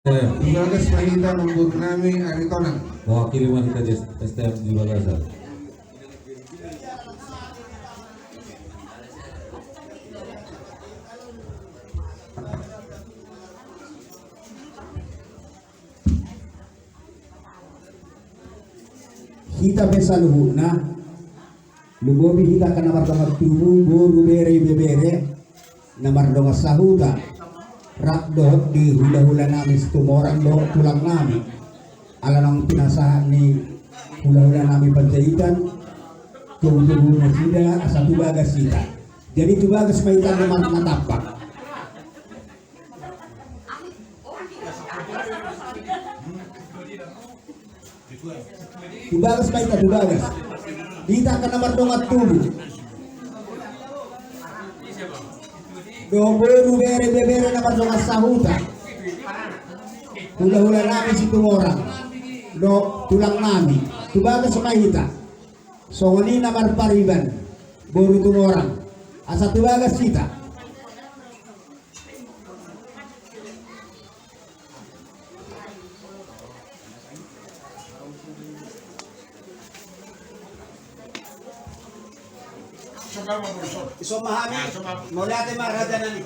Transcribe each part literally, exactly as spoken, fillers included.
Tubagas ma hita namboru nami Aritonang. Mewakili wanita di S T M di Bagasan. Hita pe saluhutna, lumobi hita angka na mardongan tubu, boru, bere, ibebere, na mardongan sahuta, rap dohot di hulahula nami Situmorang dohot tulang nami. Ala naung pinasahat ni hulahula nami Panjaitan, tubu-tubu nasida asa tubagas hita. Jadi tubagas ma hita na marnatampak. Tubagas ma hita, tubagas. Hita angka na mardongan tubu. Dohot boru, bere, ibebere na mardongan sahuta. Hulahula nami Situmorang. Dohot tulang nami. Tubagas ma hita. Songon i na marpariban. Boru Tumorang. Asa tubagas hita. Ison ma hami. Mauliate ma raja nami.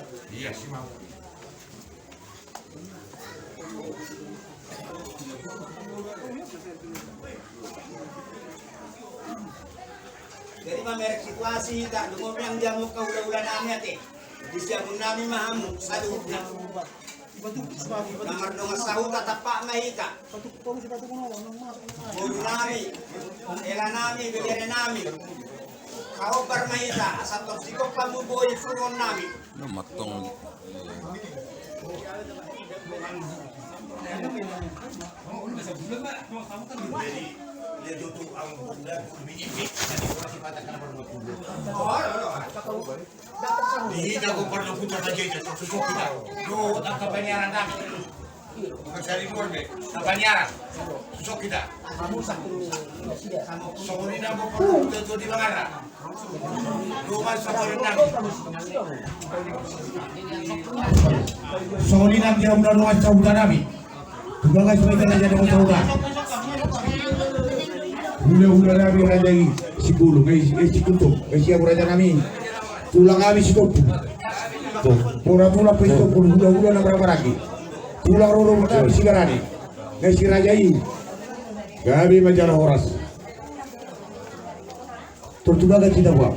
Jadi mamereng situasi hita, lumobi angka hulahula nami ate. Di siamun nami ma hamu saluhutna. Na mardongan sahuta tampak ma hita. Boru nami, hela nami, bere nami. Hahombar ma hita asa tor sigompa hamu boi suruon nami. Di hita gompar na putar saja, susuk hita. Dohot angka paniaran nami. Bukan sari luar be. Angka paniaran. Susuk hita. Songon i na gompar na putar tu di Bangara. Songon i nang dia undang dongan sahuta nami. Tubagas ma hita raja dongan sahuta. Hulahula nami raja i Sibulu, ngai Sikuntum, ngai siamun raja nami. Tulang nami Sitompul. Pura tulang pe Sitompul, hulahula na marhahamaranggi. Tulang rorobot nami Sibarani. Ngai si raja i. Gabe ma jala horas. Tor tubagas hita boa.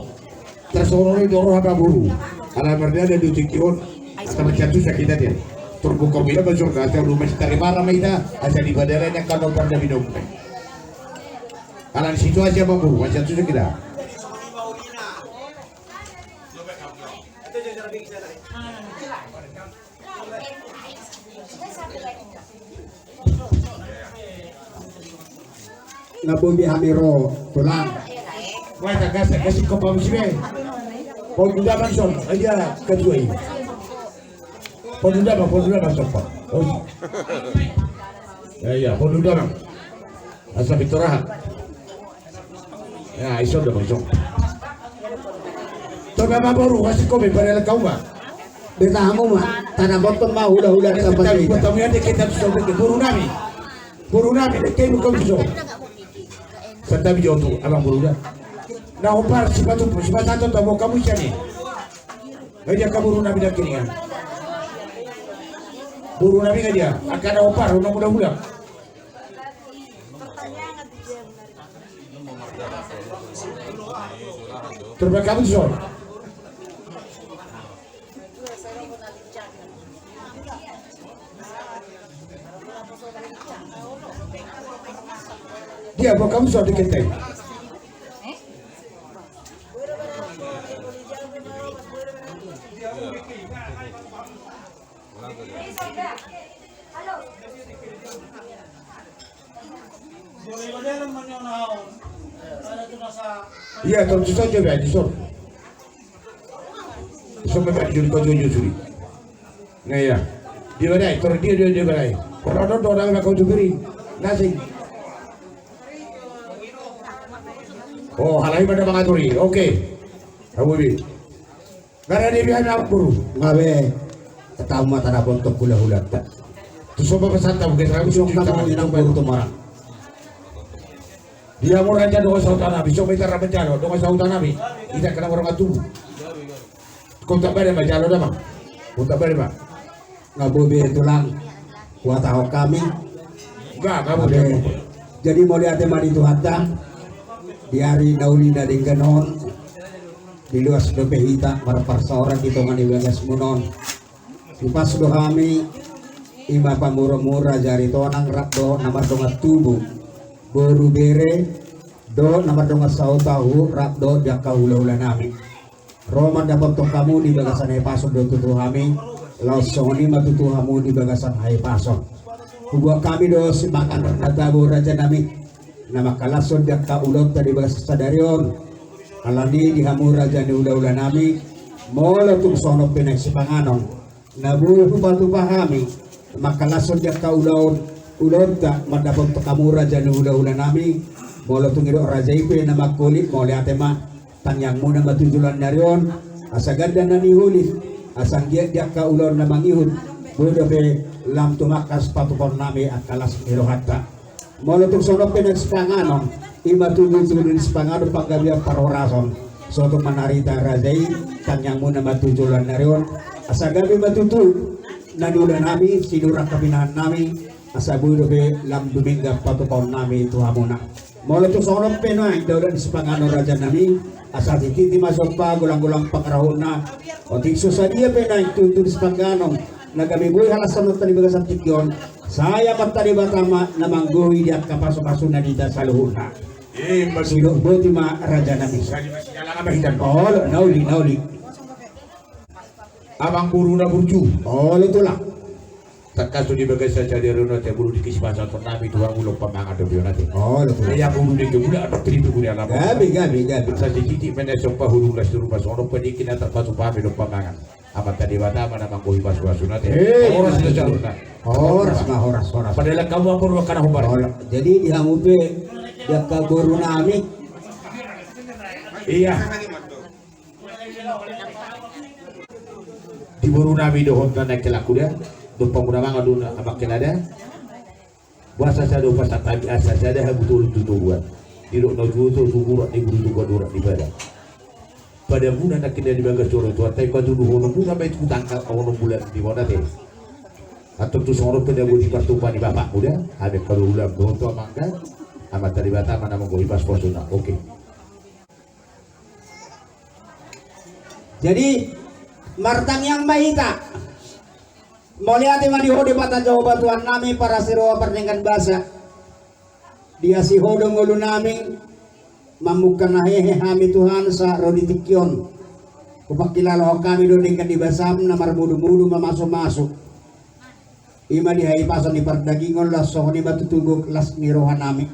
Tarsongon i do roha ma boru. Ala mardalan do tingki on. Asa mansai antusan hita dia. Tor buka hita ma surga asa ulu masitaripara ma hita. Asa dipadalan angka na pardabinomuna. Ala ni situasi ma boru mansai antusan hita. Na boi be hami ro tulang. Wah, tagas, tagas, kau paham sih be. Kau duda bang son, aja ketua ini. Kau duda bang, kau duda bang son. Ya, ya, kau duda bang. Asa pintor aha. Ya, ison do, ison. Coba ma boru, kasih kopi pada lekau ma. Beta hamu ma, tanah bottom ma, hula-hula. Boru nami. Boru nami, lekau ma kopi so. Santabi jotu, abang boru da. Na hopar, sipatu, sipatu, tabo kamu siani. Ngai dia ka boru nami da kini kan. Boru nami ngai dia, angka na hopar, unang muda-muda. Terima kasih, Son. Dia, buat kamu, Son, dikit lagi. Iya, tor susah juga, di sor. Sor memang juri kau jujur suri. Nah, iya. Dia badai, tor dia, dia, dia badai. Kalau ada orang nak kau jubiri, nasi. Oh, halai pada mengaturi. Oke. Abu bi. Gara dia biar nak buru. Ngabe. Ketamu mata na bontok hula-hula. Tu somba pasahat hamu, geser hamu. Songon i nang boru Tumorang. Di hamu raja dongan sahuta nami, songon i hita ra manjalo dongan sahuta nami. Hita angka na mardongan tubu. Kota bade ma jalo damang. Kota bade ma. Nga boi be tulang. Huhatahon hami. Nga, nga boi be. Jadi mauliate ma di Tuhanta. Di ari na uli na denggan on. Diloas dope hita marparsaoran di tonga ni bagasmuna on. Hupasu do hami, i ma pamoruonmuna Raja Aritonang rap dohot na mardongan tubu, boru, bere, dohot na mardongan sahuta, rap dohot di angka hulahula nami. Ro mandapothon hamu di bagasan hahipason do tutu hami, laos songon i ma tutu hamu di bagasan hahipason. Huboan hami do sipanganon na tabo, raja nami, na mangkalashon di angka ulaonta di bagasan sadari on. Alani i di hamu raja ni hulahula nami, molo tung songon on pe naeng sipanganon na boi hupatupa hami, mangkalashon di angka ulaon, ulaonta mandapothon hamu raja ni hulahula nami, molo tung didok raja i pe na mangholit, mauliate ma. Tangiangmuna ma tu joloan ni ari on, asa ganda na niholit, asa anggiat di angka ulaon na mangihut, boi dope lam tumangkas patupaon nami angka las ni rohanta. Molo tung songon on pe naeng sipanganon, i ma tutu tudu ni sipanganon panggabean parhorason. Songon on ma na hita raja i, tangiangmuna ma tu joloan ni ari on, asa gabe ma tutu na niula nami, sinurang hapinahan nami, asa boi dope lam dumenggan patupaon nami tu hamuna. Molo tung songon on pe naeng daulat ni sipanganon raja nami, asa titi ma somba, golang-golang pangarahutna. Otik so sadia pe naeng tutu ni sipanganon na gabe boi halashononta di bagasan tingki on, sai Amanta Debata ma na manggohi di angka pasu-pasuna di hita saluhutna. Ima tutu. Sidok boti ma raja nami. Olo, na uli, na uli. Amang boru na burju. Olo tulang. Tangkas tu di bagasan sadari on ate, boru, dengke sipasahaton nami tu hamu, loas pamangan dope on ate. Olo tulang. Ia boru, dengke mula adong tribu guna alam. Gabe, gabe, gabe. Asa titi ma na somba, hudung las ni rupa, songon on pe dengke na tarpatupa hami, loas pamangan. Amanta Debata ma na manggohi pasu-pasuna ate. Horas ma, horas, horas. Padahal angka boru angka na hombar. Jadi di hamu pe, di angka boru nami. Ia. Di boru nami dohot na naeng helangku da, dompak muna mangan do na amang hela da. Boasa sada upas santabi, asa sada hamu tolu tu toguan. Didok na tutu, tutu urat ni bulu, tu urat ni pada. Pada muna nangkin na di bagas joro tu atas, patuduhononmuna ma i tu tanggal onom bulan lima on ate. Antong tung songon on pe na boi di partupa ni bapakmu da, hami angka na niula dohot tu amang da, Amanta Debata ma na manggohi pasu-pasuna. Oke. Jadi, martangiang ma hita. Mauliate ma di Ho Debata Jahowa Tuhan nami, parasi roha pardenggan basa. Diasi Ho do ngolu nami, mamungka na hehe hami Tuhan sahat ro di tingki on. Hupangkilalahon hami do denggan ni basaM na marmudu-mudu mamasu-masu. I ma di hahipason ni pardagingon, laos songon i ma tutu gok las ni roha nami.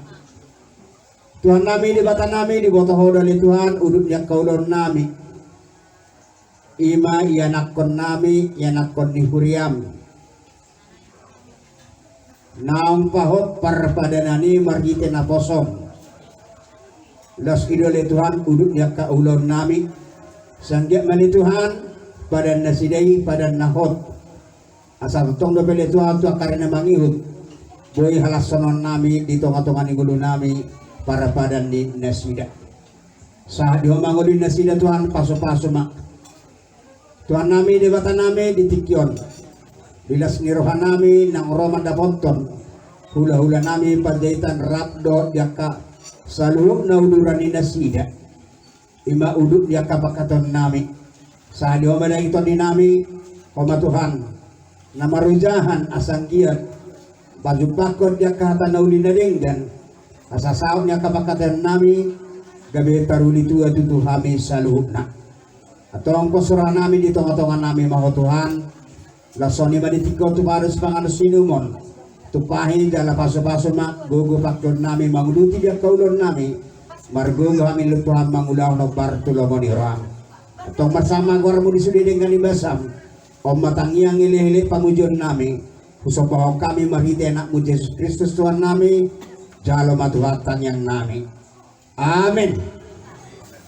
Tuhan nami, Debata nami, diboto Ho do ale Tuhan udut ni angka ulaon nami. I ma ianakhon nami, ianakhon ni huriaM. Naung pahot parpadanan i marhite naposoM. Laos i do ale Tuhan udut ni angka ulaon nami. Sai anggiat ma ale Tuhan, padan nasida i padan na hot. Asa tongtong dope ale Tuhan tu angka ari na mangihut, boi halashonon nami di tonga-tonga ni ngolu nami parpadan ni nasida. Sahat di Ho ma ngolu ni nasida Tuhan, pasu-pasu ma. Tuhan nami, Debata nami, di tingki on, di las ni roha nami naung ro mandapothon hula-hula nami Panjaitan rap dohot di angka saluhutna uduran ni nasida. I ma udut ni angka panghataion nami. Sahat di Ho ma daging tondi nami, Ho ma Tuhan na marojahan asa anggiat pajumpangkon di angka hata na uli na denggan, asa saut ni angka panghataion nami gabe taruli tua tutu hami saluhutna. Antong pos roha nami, di tonga-tonga nami ma Ho Tuhan. Laos songon i ma di tingki on, tupa do sipanganon siinumon. Tumpahi jala pasu-pasu ma gogo pangkeon nami manguduti di angka ulaon nami. Margogo hami ale Tuhan mangulahon hombar tu lomo ni rohaM. Antong marsahat ma goarMu di sude denggan ni basaM. On ma tangiang, elek-elek, pamujion nami. Husombahon hami marhite AnakMu Jesus Kristus Tuhan nami. Jalo ma Tuhan tangiang nami. Amen.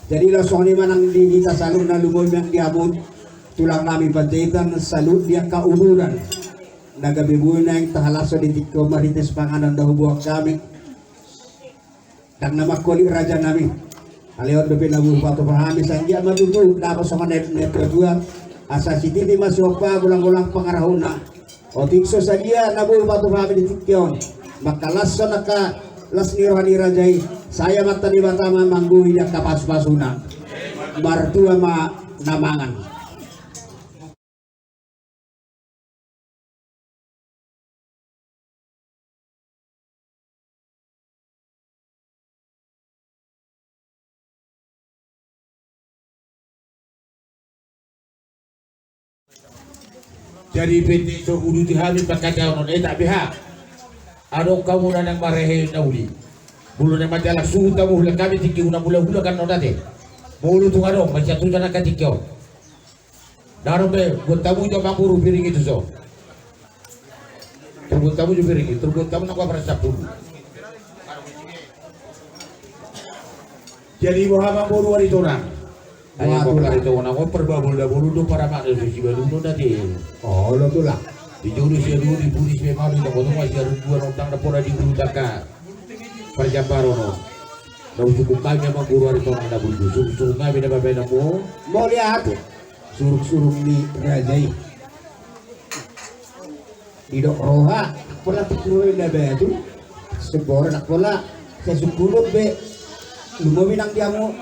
Jadi laos songon i ma nang di hita saluhutna, lumobi nang di hamu tulang nami Panjaitan, saluhut di angka uduran. Na gabe boi naeng tahalashon di tingki on marhite sipanganon na huboan hami. Ndang na mangholit raja nami. Alai on dope na boi hupatupa hami, sai anggiat ma tutu dapot songon na nidok ni natuatua. Asa sititi ma sihompa, golanggolang pangarahutna. Otik so sadia na boi hupatupa hami di tingki on, manghalashon angka las ni roha ni raja i, sai Amanta Debata ma manggohi di angka pasupasuna. Martua ma na mangan. Jadi pete so uduti hami pangkataion on, eh, tak beha. Adong hamu na naeng marehe na uli. Molo naeng manjalang suhut hamu, hulahon hami tingki, unang hulahula kan on ate. Molo tung adong, mansai tutu angka tingki on. Ndang adong be, buat hamu jo amangboru piring i tuson. Tor buat hamu jo piring i, tor buat hamu nang paparan sampulu. Jadi boha amangboru Aritonang? Ai boha Aritonang on, parbabol-babol do paramak do, so sibalu do dati. Olo tulang. Di jolo siaduon, di pudi sipaima, di tongatonga siarumbuan, ondang na pola di bulu tangka. Parjambaron on. Na husungkun hami amangboru Aritonang na burju, sungkun hami na babaen hamu. Mauliate. Surung-surung ni raja i. Didok roha, pola tu suru na batu. Sebor na pola. Sasungkunon be. Lumobi nang di hamu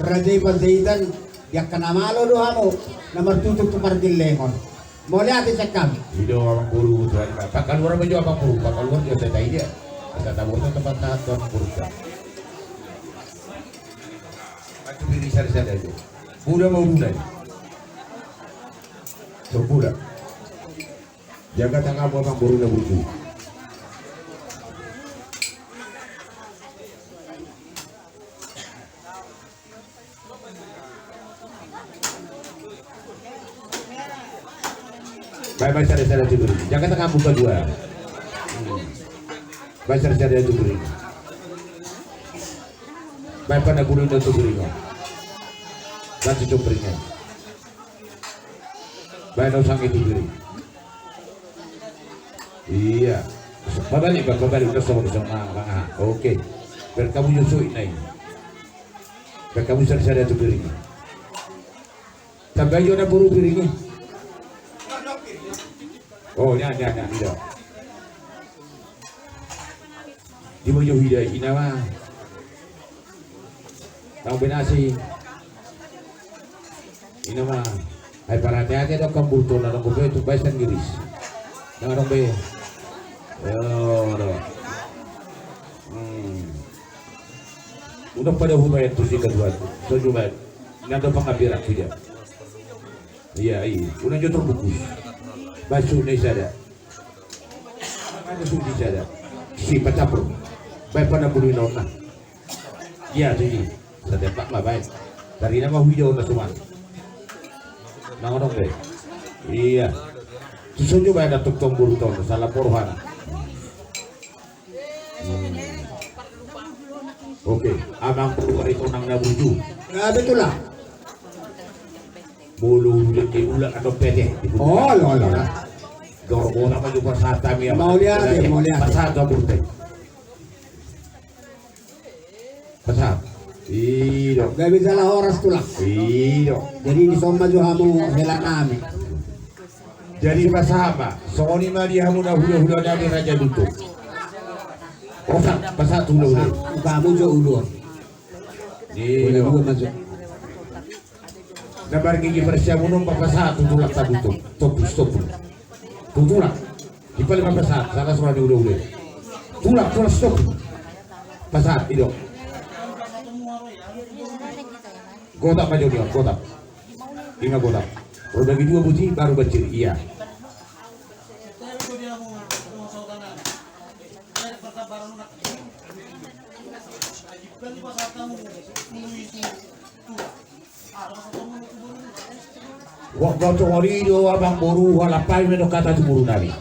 raja i Panjaitan, di angka na malo do hamu na martutur tu pargellengon. Mauliate sian hami. I do amangboru, Tuhan. Pakaluar ma jo amangboru, pakaluar jo, sai taida. Asa taboto tempat tahan tu amangboru. Mantap, ini sada-sada jo. Muda mau muda. Terpulang. Jaga tanganmu, amangboru na burju. Baen, baen sada-sada tu piring. Jaga tanganmu, Pak Dua. Hmm. Baen sada-sada tu piring. Baen panagurion tu piring on. Baen tu piring on. Baen na usang i tu piring. Iya. Pabalik, Pak, pabalik. Udah sama, udah sama. Nah, nah, oke. Biar hamu jo suhut na i. Biar hamu sada-sada tu piring. Tambai jo amangboru piring i. Oh, nia, nia, nia, nia. Di ma jo huida i, ina ma. Tau benasi. Ina ma. Ai parhate-hate do amangboru, na dong be tu baesan giris. Na dong be. Yo, do. Hmm. Unang pada hubaen tu si kaduan. So jo baen. Nang do pangambirang tu dia. Iya, iya. Unang jo terbungkus. Baen suhut na i sada. Baen suhut na i sada. Si pacampur. Baen panagurion on na. Iya, tu i. Satempat ma baen. Dari nama huida on na suman. Nang adong be. Iya. Tuson jo baen na tongtong boru ton. Salah porhan. Hmm. Oke, amangboru Aritonang na burju. Ya, betul lah. Molo ulang di ulang atau pede. Oh, lo, lo, lo. Dor bola maju pasahat kami, ya. Mauliate, mauliate. Pasahat amangboru te. Pasahat. Ido. Gabe jala horas tulang. Ido. Jadi dison ma jo hamu hela nami. Jadi pasahat ma, songon i ma di hamu na hulahula nami Raja Dutung. Pasahat, pasahat tu hulahula. Hamu jo uluan. Hulahula ma jo. Na margigi parsiamun on pasahat tu tulang Raja Dutung. Topus, topus. Tu tulang. Di paling pasahat, salah suara di hulahula. Tulang, tulang, stop. Pasahat, ido. Gotap ma jo dia, gotap. Ima gotap. Roda kedua buti, baru bancir. Iya. Wah, gotong ari do amangboru, hualampai ma do hata tu boru nami.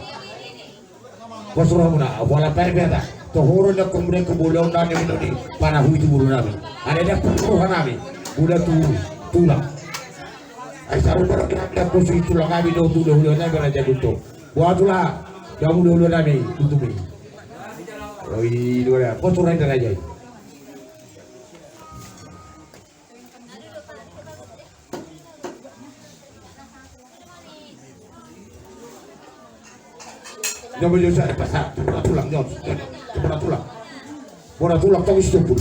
Pos rohamuna, hualampai ma hata. Tohoron na kemudian kebulong nami, nami panahui tu boru nami. Ada dia pos roha nami. Udah tu tulang. Ai saru baru kita pos tulang nami do tu hulahula nami Raja Dutung. Buat tulang. Damu dulu nami tutup i. Oi, dua dah. Foto raja, raja. Jom, jom, sada, pasahat, borat tulang, jom, jom, borat tulang. Borat tulang, tong Sitompul.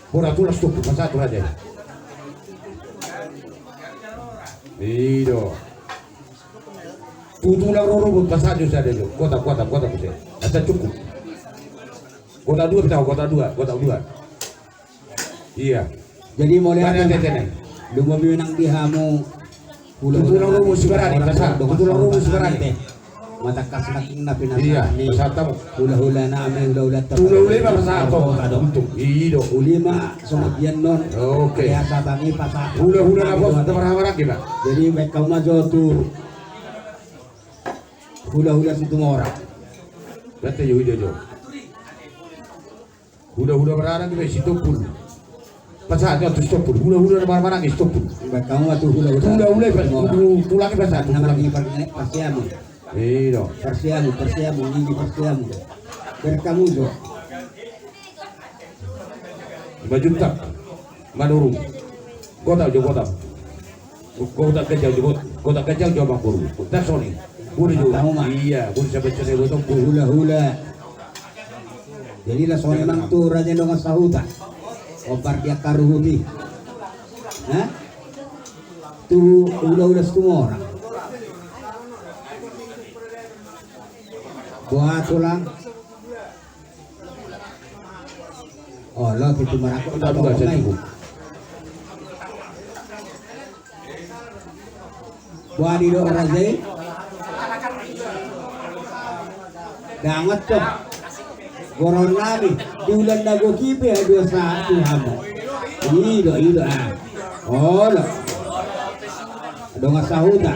Borat tulang Sitompul, pasahat tu raja. I do. Tu tulang rorobot, pasahat jo sada jo. Gotap, gotap, gotap, pasahat. Asa cukup. Gotap dua, pita, gotap dua, gotap dua. Iya. Jadi mauliate ma. Lumobi ma nang di hamu. Hula-hula nami. Tulang Romo Sibarani, pasahat. Tulang Romo Sibarani. Matangkas nangkin na pinasahat ni. Iya, pasahat hamu. Hula-hula nami, hula-hula. Hula-hula ma pasahat hamu. Iya do. Uli ma songon dia non. Oke. Biasa bangi pasahat. Hula-hula na pos, pasahat hamu. Jadi baen hamu ma jo tu hula-hula Situmorang. Berarti jo, jo, jo. Hula-hula marhahamaranggi Sitompul. Pasahat jo tu Sitompul. Hula-hula na marhahamaranggi Sitompul. Baen hamu ma tu hula-hula. Hula-hula i, pas, tu, tulang i pasahat, tu tulang i. Parsiamu. Iya do. Parsiamu, parsiamu, gigi parsiamu. Baen hamu jo. Lima juta. Manurung. Gotap jo, gotap. Gotap ganjang jo, gotap ganjang jo, Bang Boru. Gotap soni. Boru jo. Iya, boru sampe soni, boru. Hula-hula. Jadi laos soni ma tu raja dongan sahuta. Ompar dia karuhuti. Hah? Tu hula-hula Situmorang. Buat tulang. Olo, pitu marangkup. Buat i do raja i. Dangot tu. Goron nami. Di ulan na gok i pe, dua satu hamu. I do, i do, ah. Olo. Dongan sahuta.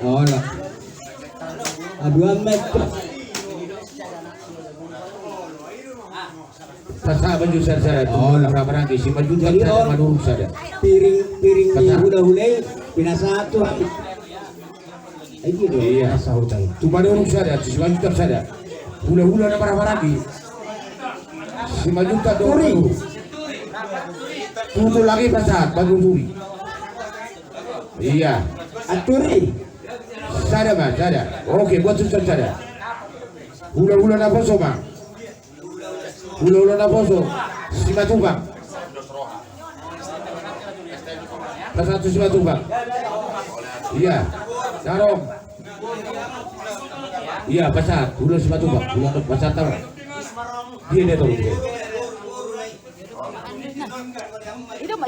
Olo. Aduan metu. Pasahat ma jo sada-sada tu. Olo. Marhahamaranggi, lima juta sada, manurung sada. Piring, piring ni hula-hula i pinasahat tu. Iya. Pasahat tu. Tu manurung sada, tu lima juta sada. Hula-hula na marhahamaranggi. Lima juta do. Turi. Tu tulang i pasahat, manurung turi. Iya. Aturi. Sada ma, sada. Oke, buat susun sada. Hula-hula naposo ma. Hula-hula naposo. Simatupang. Pasahat tu Simatupang. Iya. Tarong. Iya, pasahat. Hula Simatupang. Hula pasahat tarong. Dia, dia tarong dia.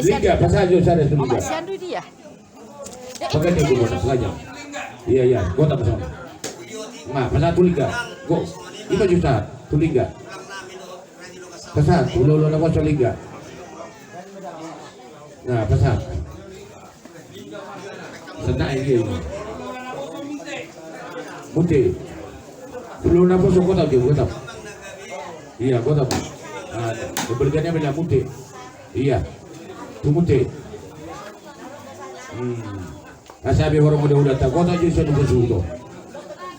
Lingga, pasahat jo sada tu Lingga. Pakai dia gua, pakai. Iya, iya, gua tak masalah. Nah, pasahat tu Lingga. Gua, lima juta tu Lingga. Pasahat, hula-hula naposo Lingga. Nah, pasahat. Senang dia ini. Muti. Hula-hula naposo, gotap dia, gotap. Iya, gotap. Nah, bergantian bila Muti. Iya. Tu Muti. Hmm. Asa be horong mode udah tak. Gotap jadi satu bersuto.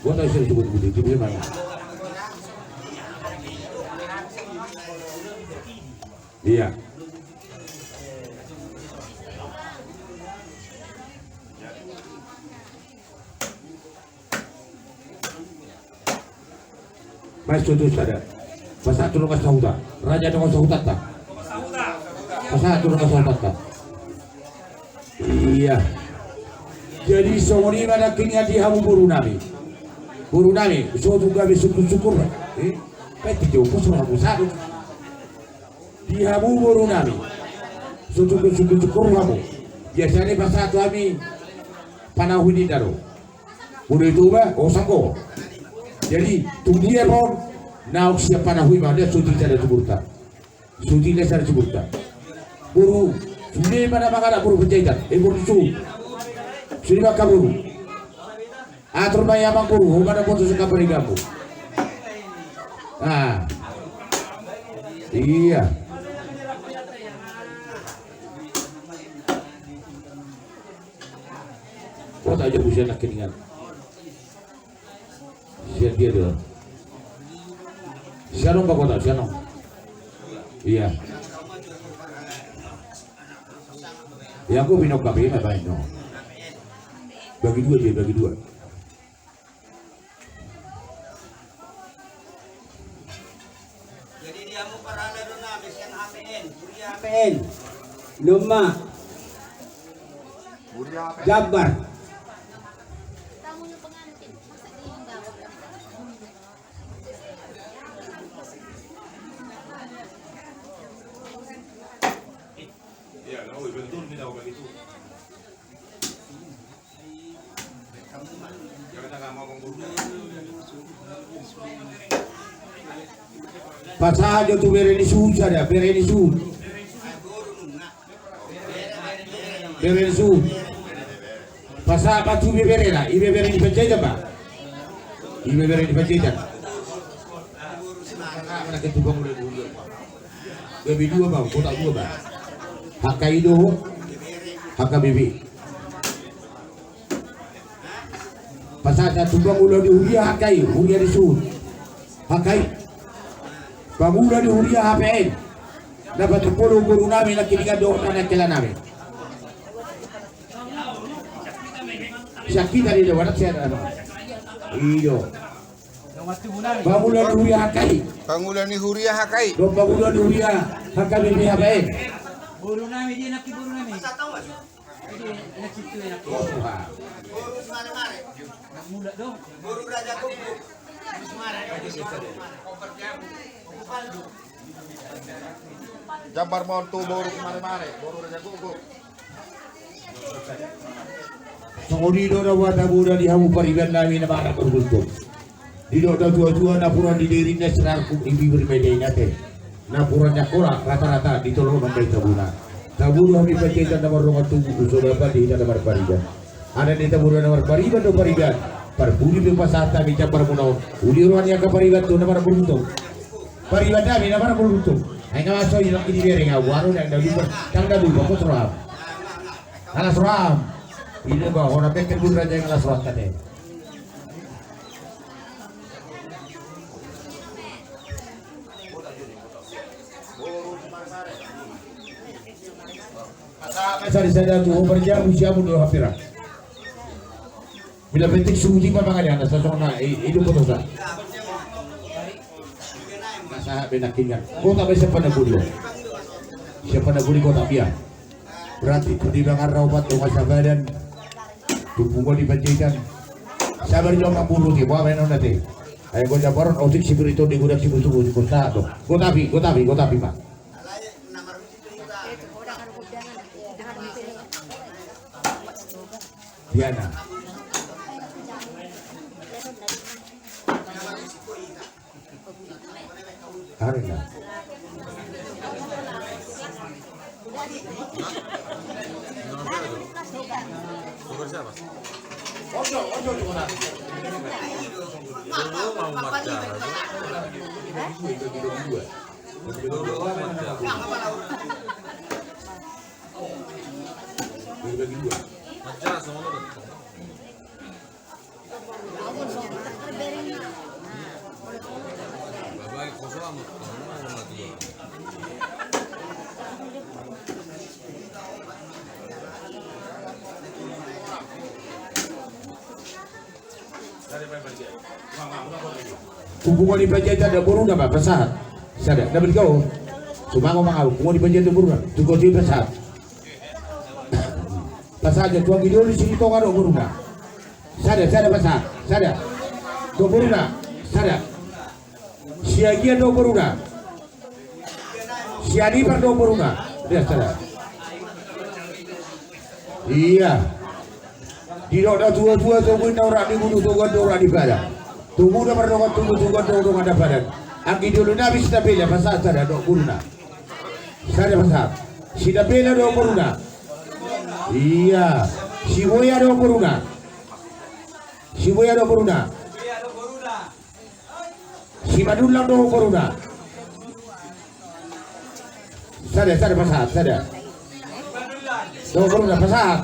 Gotap jadi satu bersuto. Itu bisa mana? Iya. Mas tutu sada. Pasahat tu dongan sahuta. Raja dongan sahutanta. Pasahat tu dongan sahutanta. Iya. Jadi songon i ma nangkin di hamu boru nami. Boru nami, so tu gabe syukur-syukur. Eh, peti jo, pos hamu sadu. Di hamu boru nami. So tu gabe syukur-syukur hamu. Biasana pasahat tu hami panahui ni daro. Boru itu ba, osang ko. Jadi, tu dia pon, naung siap panahui ma, dia suti sada tuburta. Suti dia sada tuburta. Boru, sude ma na mangadak boru Panjaitan. Eh, boru su. Sude ma ka boru. Atur ma i amang boru, ho ma na boto sangkap parigamu. Ah. Iya. Kota aja busi anak keningan. Sian dia do. Sian on, Pak Kota, sian on. Iya. Ia, gua minum kopi, ma baen, no. Bagi dua dia, bagi dua. Jadi dia mau parhala do na, sian H P N, Huria H P N. Noma. Jambar. Pasahat jo tu bere ni suhut sada, bere ni suhut. Bere ni suhut. Pasahat ma tu ibeberena, ibebere ni Panjaitan ma. Ibebere ni Panjaitan. Gabe dua ma, kotak dua ma. H K I do, H K B P. Pasahat tu pangula ni huria H K I, huria ni suhut. H K I. Pangula ni huria H P N. Dapat sepuluh guru nami na kini kan dohot anak kela nami. Sian hita di dewan sian apa? Iyo. Pangula ni huria H K I. Pangula ni huria H K I. Dohot pangula ni huria H K B P H P N. Boru nami dia, naki boru nami. Jambar ma on tu boru Maremare, boru Raja Gogok. Songon i do na huhatahonon di hamu pariban nami na marga Margontor. Didok natuatua, napuran di diri na sirangkup di bibir ma i na ate. Napuran ni angkola rata-rata di tolonan ma i tabuna. Tabo do hami Panjaitan na mardongan tubu, so dapat di hita na marpariban. Adat ni tabo do na marpariban do pariban. Parpudi pe pasahat hami jambar muna on. Uli roha ni angka pariban tu na marga Margontor. Pariban nami na marga Margontor. Ai nga maso i laki di bere nga waro na na lupa. Tang na lupa, pos roham. Alas roham. Ini ba hona beker bun raja yang alas roham kate. Sada-sada tu ho parjabu siamun do hapira. Bila penting suhuti ma mangalian na sasona i, i do potosa. Na sahat be nangkiningan. Kota be siapa na guli. Siapa na guli kota biar. Berarti tu di bangar raupat tu masa badan. Tumpungo di Panjaitan. Sabar jo mamburuti, bawa menon nanti. Ayo go jabaron, otik si berito di gudang si busu busu kota tu. Gotapi, gotapi, gotapi ma. Diana. Arena. Tumpungo ni Panjaitan dohot boruna ma pasahat. Sada, na bergau. Sumango mangau, tumpungo ni Panjaitan dohot boruna. Tumpungo ni pasahat. Pasahat jo tu anggi doli si di tonga dohot boruna. Sada, sada pasahat, sada. Dohot boruna, sada. Siagian dohot boruna. Sianipar dohot boruna. Dia sada. Iya. Didok natuatua, togu na orak di gulu, togu na orak di padang. Togu na mardongan tubu, togu na mardongan na padang. Anggi doli nami si Tapela, pasahat sada dohot boruna. Sada pasahat. Si Tapela dohot boruna. Iya. Si Boya dohot boruna. Si Boya dohot boruna. Si Madullang dohot boruna. Sada, sada pasahat, sada. Dohot boruna pasahat.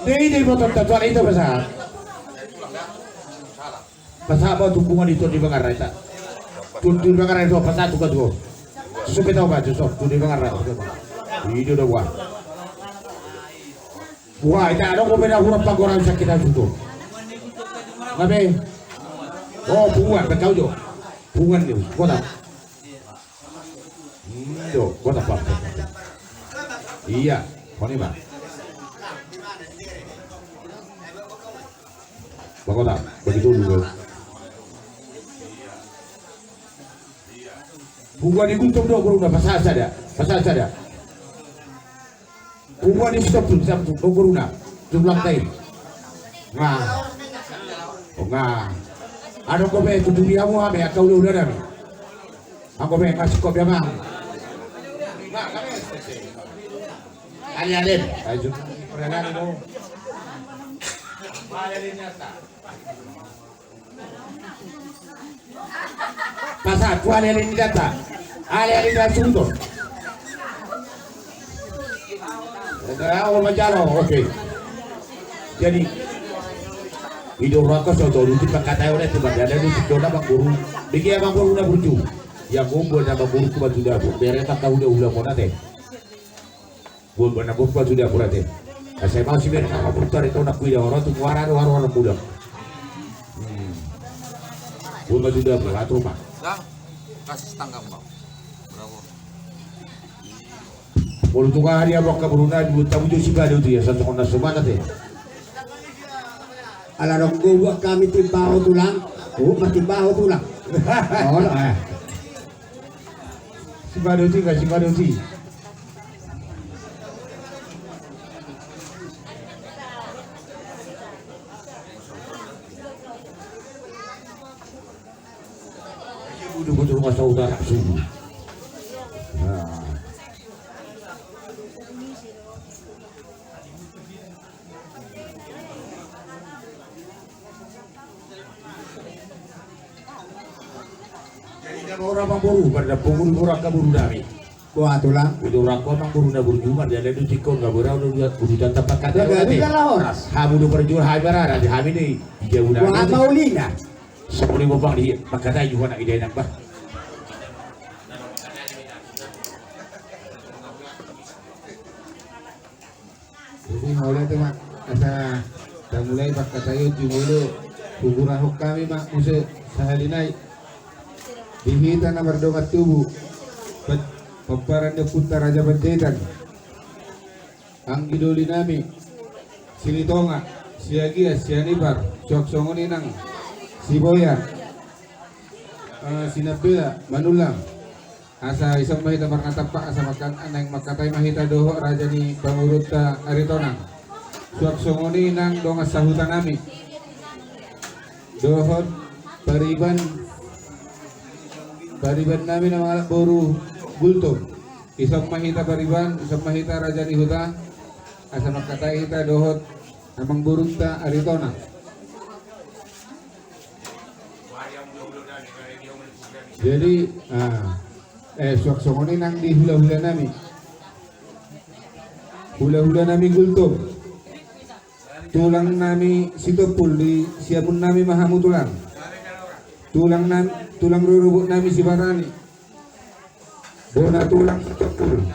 Dei, dei, botonta tu ala ita pasahat. Pasahat ma tu punguan i, Tondi Bangarra, ita. Tondi Bangarra, ita, pasahat tu, tu. Supe tau ba, tu, tu, Tondi Bangarra. I do da, buha. Buha, ita, adong dope na hurang panggoraon sian hita tutu. Gabe. O, punguan, pe tau jo. Punguan ni, kota. Hmm, do, kota, Pak. Iya, koni, Pak. Pak, kota, begitu dulu. Punguan ni Gultom do, boruna, pasahat sada, pasahat sada. Punguan ni Sitompul, Sitompul, boruna, tulang tai. Nga. O, nga. Adong dope, tuturi hamu hami, angka hulahula nami. Anggo pe, nga singkop be amang. Ale, ale. Ayo, ale, ale. Pasahat tu ale-ale ni data. Ale-ale ni data, suhut on. Data, o, manjalo, oke. Jadi, i do rohangku, so tolu tu pangkataion, tu mardalan tu singkop na amangboru. Bege amangboru na burju. Ia gombol na amangboru, tu batu dapur. Bere maka hulahula muna te. Buat bana buat batu dapur ate. Asa mau si bere nama putar itu nak kuida orang tu muara do orang orang pulang. Hmm. Buat batu dapur, atur, Pak. Dah, kasih setengah, Bang. Berapa? Molo tu hari abang kaburu na, dua tamu jo si bado tu ya, satu kona semana te. Ala dong gua buat kami timbaho tulang. Oh, mati baho tulang. Oh, eh. Si bado tu, si bado tu. Udah betul masa utara subuh. Nah. Jadi, dia mau orang mamboru, pada pungul orang kaburu dari. Kuat ulang. Udah orang kuat mamboru na burju, pada ada di tikon, nggak berau, udah butuh tata pakat. Udah, udah, udah, horas. Hamu udah berjual, hai barara, di hamu ini. Dia udah. Wah, ada. Maulina. Sepuluh bopang di, maka tadi juga nak ide enak, bah. Jadi, mauliate ma, asa tamulai pangkataion, jumolo hugurahon hami ma muse sahali nai. Di hita na mardongan tubu, pa-, pomparan ni ompunta Raja Panjaitan, anggi doli nami, Silitonga, Siagian, Sianipar, suang songon i nang Siboya, eh, Sinambela, Manullang. Asa ison ma hita marnatampak, asa mangka-, naeng mangkatai ma hita dohot raja ni pangurunta Aritonang. Suang songon i nang dongan sahuta nami dohot pariban, pariban nami na mangalap boru Gultom. Ison ma hita pariban, ison ma hita raja ni huta, asa mangkatai hita dohot amangborunta Aritonang. Jadi, ah, eh, suang songon i nang di hulahula nami. Hulahula nami Gultom. Tulang nami Sitompul, di siamun nami ma hamu tulang. Tulang nam-, tulang rorobot nami Sibarani. Bona tulang Sitompul.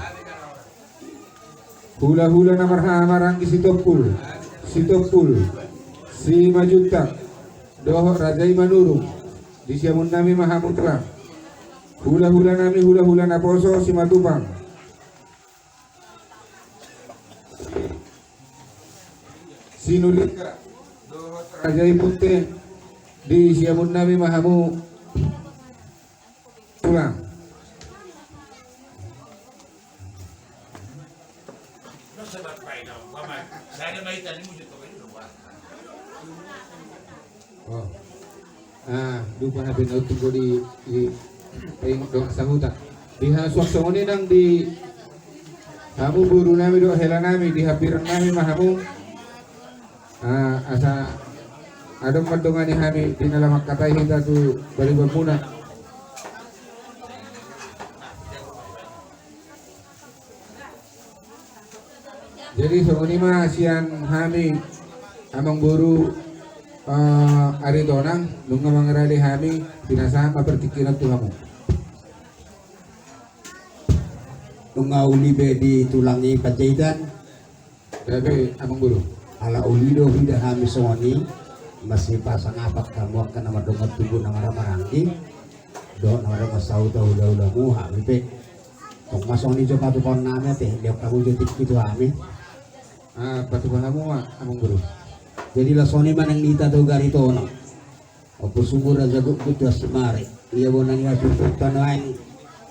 Hulahula na marhaha maranggi Sitompul, Sitompul, Simanjuntak, dohot raja i Manurung, di siamun nami ma hamu tulang. Hulahula nami, hulahula naposo Simatupang, Sinulingga, dohot raja i Munte, di siamun nami ma hamu tulang. Oh. Ah, lupa hape na utuk di, di, di dongan sahuta. Di ha-, suang songon i nang di hamu boru nami dohot hela nami, di hapiran nami ma hamu. Ah, asa adong mandongani hami di na laho mangkatai hita tu paribanmuna. Jadi songon i ma sian hami amangboru Eh, Aritonang, nunga mangarade hami, pinasahat ma partingkian on tu hamu. Nunga uli be di tulang i Panjaitan. Gabe, Amang Boru. Ala uli do huida hami songon i, masipasangapak hamu angka na mardongan tubu na marhahamaranggi dohot na mardongan sahuta, hulahulamu, hami pe. Tong ma songon i jo patupaonnami ate, dihok hamu jo tingki tu hami. Ah, patupa hamu ma, Amang Boru. Jadi laos songon i ma nang di hita tu Aritonang. Ompu Sunggu, Raja Gukguk, Tuan Simare. Ia bona ni hatutup tano ain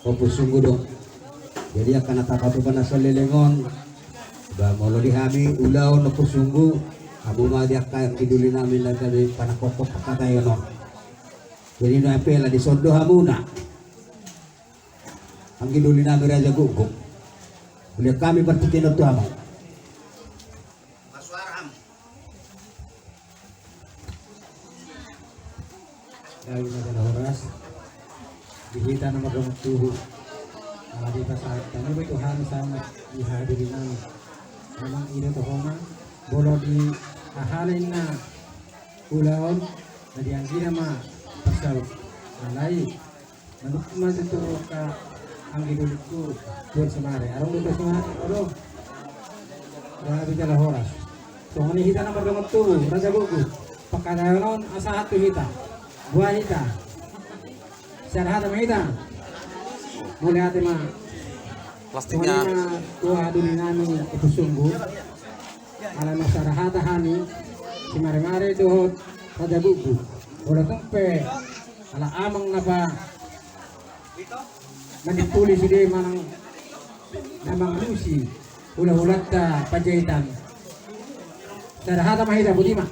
Ompu Sunggu do. Jadi angka na tapatupa na saleleng on, ba molo di hami ulaon Ompu Sunggu, hamu ma di angka anggi dolinami na gabe panangkokhon pangkataion on. Jadi na pela dison do hamuna, anggi dolinami Raja Gukguk. Uli hami partingkian on tu hamu. Gabe ma jala horas di hita na mardongan tubu. Ala dipasahat hamu be tu hami sahat di haha dolinami. Memang i do tohona, molo di haha na inna ulaon, na dianggina ma parsaut. Alai manuk ma tutu angka anggi dolingku, Tuan Simare. Adong do Tuan Simare, adong. Gabe jala horas. Songon i hita na mardongan tubu, Raja Gukguk. Pangkataion on asa sahat tu hita. Boha hita? Sada hata ma hita. Mauliate ma. Plastiknya. Songon i ma tu haha dolinami Ompu Sunggu. Ala marsada hata hami, Simaremare dohot Raja Gukguk. Molo tung pe ala amang na pa na dipuli sude manang na mangalusi hulahulanta Panjaitan. Sada hata ma hita, boti ma.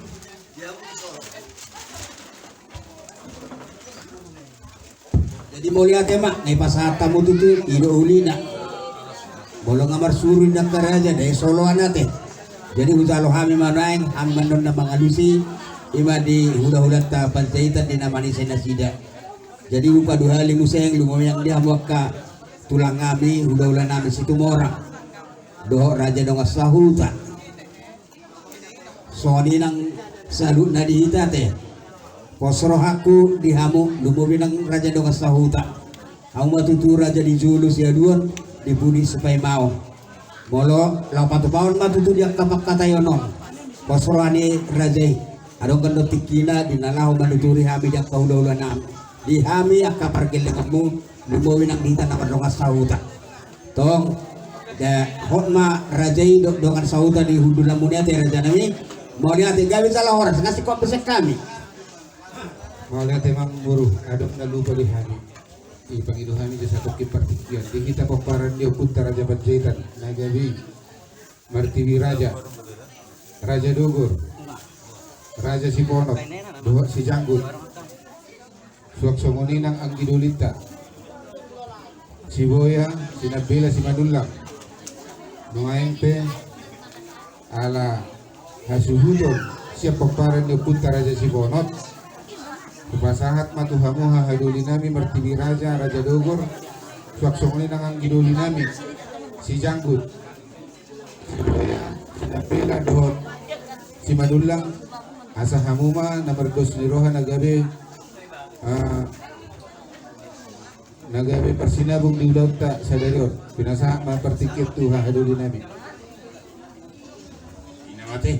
Jadi mauliate ma, na dipasahat hamu tutu, i do ulina. Molo nga marsuru inna angka raja, dai soloan ate. Jadi hujalo hami ma nuaeng, hami ma annon na mangalusi, i ma di hulahulanta Panjaitan di na manise nasida. Jadi hupaduahali muse, lumobi nang di hamu angka tulang nami, hulahula nami Situmorang dohot raja dongan sahuta. Songon i nang saluhutna di hita ate. Pos rohangku di hamu, lumobi nang raja dongan sahuta. Hamu ma tutu raja di jolo siaduon, di pudi sipaimaon. Molo laho patupaon ma tutu di angka pangkataion on, pos roha ni raja i. Adong do tingkina di na laho manuturi hami di angka hulahula nami, di hami angka pargellengonmu, lumobi nang di hita na mardongan sahuta. Tong, da, hot ma raja i do-, dongan sahuta di hundulanmuna i ate, raja nami. Mauliate, gabe jala horas, nga singkop bese hami. Mauliate, Amang Boru, adong na lupa di hami. Dipangido hami jo satongkin partingkian di hita pomparan ni ompunta Raja Panjaitan na gabe i, Martibi Raja, Raja Dogor, Raja Siponop dohot Sijanggut. Suang songon i nang anggi dolinta, Siboya, Sinambela, Simanullang. Nuaeng pe ala hasuhuton sian pomparan ni ompunta Raja Siponop, hupasahat ma tu hamu haha dolinami Martibi Raja, Raja Dogor, suang songon i nang anggi dolinami Sijanggut, Siboya, Sinambela dohot Simanullang, asa hamu ma na mardos ni roha na gabe, ah, na gabe parsinabung di ulaonta sadari on. Pinasahat ma partingkian tu haha dolinami. Ina mate.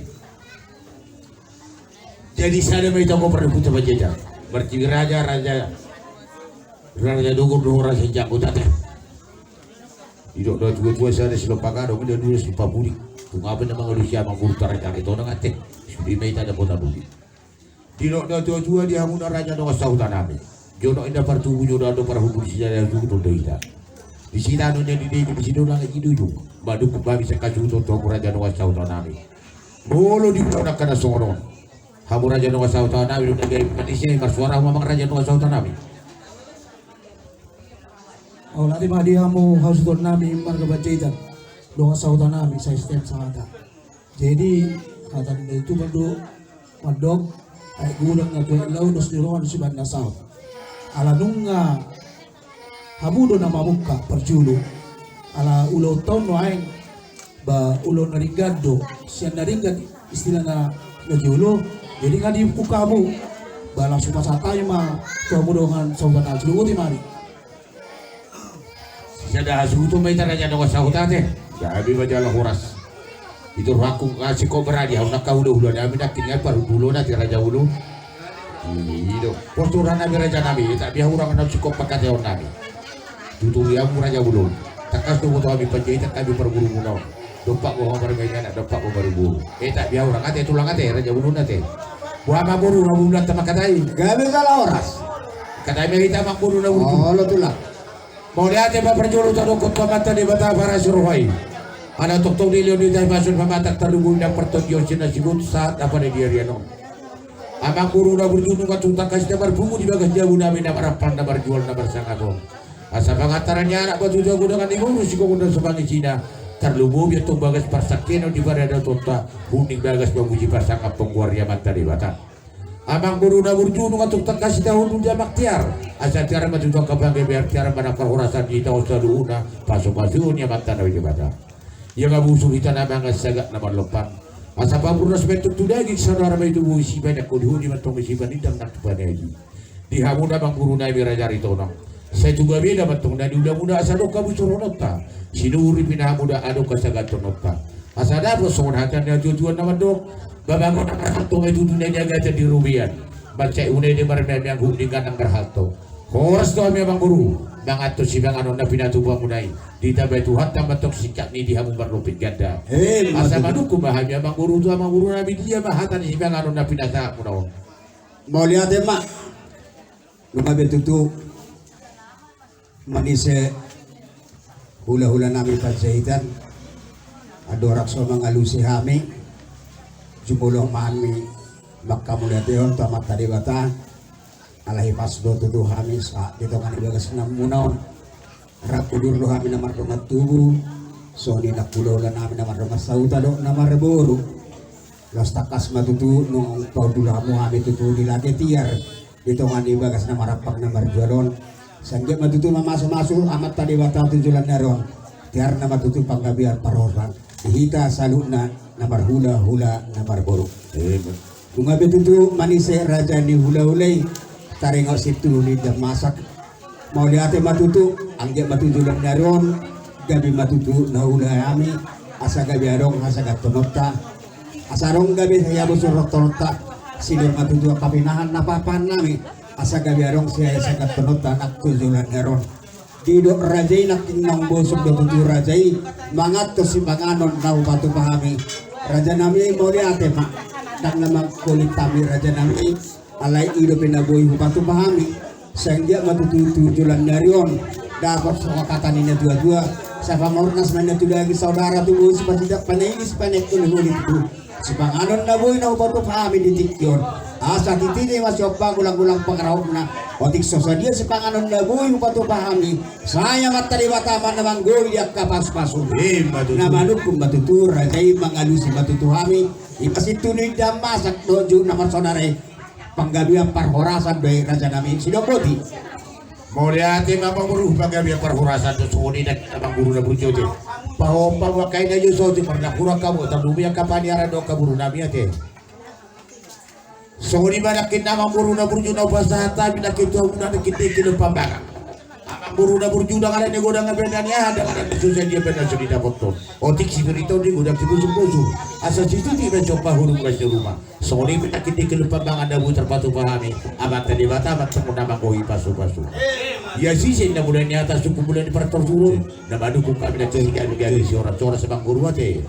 Jadi sada ma hita pomparan ni ompunta Panjaitan. Martibi Raja, Raja, Raja Dogor dohot Raja Sijanggut ate. Didok do tuatua, sada silompa gadong, didok silompa pudi. Tung aha pe na mangalusi Amang Boru, raja Aritonang ate. Sude ma hita dapotan uli. Didok do tuatua di hamuna raja dongan sahutanami, jonok inna partubu, jonok do parhundul, sijalo hasuhuton do hita. Disi tano nian di dengke, disi do langit di ujung. Mandungkun ma hami sian hasuhuton tu hamu raja dongan sahutanami. Molo di ulaon angka na songon on, hamu raja dongan sahutanami, dung na gabe manise, marsuara hamu amang raja dongan sahutanami. Mauliate ma di hamu hasuhutonnami marga Panjaitan, dongan sahutanami, sai stem sahata. Jadi hata ni na tutupan do mandok, aek godang na tu aek laut, dos ni roha na sibahen na saut. Ala nunga hamu do na mamungka parjolo. Ala ulaonta on nuaeng, ba ulaon na ringgan do, sian na ringgan istilah na, na jolo, Jadi nga dibuka hamu. Ba langsung pasahat hami ma tu hamu dongan sahuta na, sude boti ma hami. Sada hasuhuton ma hita raja dongan sahuta ate. Gabe ma jala horas. Itu rohangku nga singkop beradi, ahu nangkin hulahula nami nangkin nga parhundulhon ate raja ulu. I do. Pos tu roha nami raja nami, etak bia hurang na singkop pangkataion nami. Tutu i hamu raja ulu. Tangkas do boto hami panjaitan hami parborumuna on. Dompak do hamu marga inganan, dompak do marga boru. Etak bia hurang ate tulang ate raja ulu ate. Boha amangboru, hamu ulaon ta mangkatai. Gabe jala horas. Katai ma hita amangboru na burju. Olo tulang. Mauliate ma parjolo tadokkon tu Amanta Debata parasi roha i. Ala tongtong dilehon hita hipason pamatang, tarlumobi nang partondion sian na siboto sahat na pada di ari on. Amangboru na burju, nunga tung tangkas hita marpungu di bagas jabu nami na marampang, na marjual, na marsangap on. Asa pangantaran ni anak ma tutu hagodangan ni boru, sigodangan na so pangisina. Tarlumobi antong bagas parsangkenon di paradatonta, huning bagas mamuji pasangaphon goar ni Amanta Debata. Amangboru na burju, nunga tung tangkas hita hundul di amang tiar. Asa tiar ma tutu angka panggabean, tiar ma nang parhorasan di hita on saluhutna, pasupasuon ni Amanta na Debata. Ia nga busur hita na mangan, sagat na marlompan. Asa pamurnas ma antong tu daging, saudara ma i tu bohi, sipaneang holiholi ma antong i, sipanindang nang tu panagi. Di hamu na amangboru nami raja Aritonang. Sai tu gabena ma antong na niulamuna asa adong habusurononta. Sinuri pinahamuda adong hasagatononta. Asa dapot songon hata ni natuatua na mandok. Babangon na marhalto ma i tutu na niagatan di robean. Mansai unang ende marmeameang, huning nang marhalto. Horas do hami amangboru. Mangan tu sipanganon na pinatupamuna i. Ditambai Tuhanta ma antong singkat ni di hamu marlompit ganda. Asa manungkun ma hami amangboru tu amangboru nami, dia ma hata ni sipanganon na pinasahatmuna on. Mauliate ma. Nunga be tutu manise hulahula nami Panjaitan, andorang so mangalusi hami, jumolo ma hami manghamauliateon tu Amanta Debata. Alai pas do tutu hami sahat di tonga ni bagasmuna on. Rap udur do hami na mardongan tubu, songon i nang hulahula nami na mardongan sahuta dohot na marboru. Laos tangkas ma tutu nunga paundul hamu hami tutu di lage tiar di tonga ni bagas na marampang na marjual on. Sai anggiat ma tutu mamasumasu Amanta Debata tu joloan ni ari on. Tiarna ma tutu panggabean parhorasan di hita saluhutna na marhulahula na marboru. Nunga be tutu manise raja ni hulahula i, taringot situtu ni dammasak. Mauliate ma tutu, anggiat ma tu joloan ni ari on, gabe ma tutu na huula hami, asa gabe adong hasagatononta. Asa adong gabe sihabusurononta, sinur ma tutu angka pinahan na papahan nami, asa gabe adong sihabusurononta nang tu joloan ni ari on. Didok raja i nangkin naung bosok do tutu raja i mangan tu sipanganon na hupatupa hami. Raja nami mauliate ma, ndang na mangkolit hami raja nami. Alai i dope na boi hupatupa hami. Sai anggiat ma tutu tu joloan ni ari on dapot songon hata ni natuatua. Sai pamurnas ma inna tu daging, saudara tu bohi, sipanindang panagi, sipaneang holiholi tutu. Sipanganon na boi na hupatupa hami di tingki on. Asa titi ni ma siompa, golanggolang pangarahutna. Otik so sadia sipanganon na boi hupatupa hami, sai Amanta Debata ma na manggohi di angka pasupasu. Na manungkun ma tutu raja i, mangalusi ma tutu hami. I ma situtu ni dammasak dohot juhut na marsaudara i. Panggabean parhorasan do i raja nami, sidok boti. Mauliate ma amangboru, panggabean parhorasan do songon i nangkin amangboru na burju ate. Pahompa ma angka ina jo saotik, marnapura hamu, tarlumobi angka paniaran dohot angka boru nami ate. Songon i ma nangkin amangboru na burju na hupasahat hami nangkin tu hamuna nangkin dengke dohot pambangan. Amangboru na burju, ndang adong na godang bahen na niaha, ndang adong na so sadia bahen na so nidapothon. Otik sipir i tondi, godang sibusuk bosu. Asa situtu i ma siompa, hurung las ni ruma. Songon i ma nangkin dengke dohot pambangan na boi tarpatupa hami, Amanta Debata ma antong na manggohi pasupasu. Ia sise na mula ni hata, sungkun mula ni partorturon, na manungkun hami nangkin siganugaga, sihorahoras amangboru ate.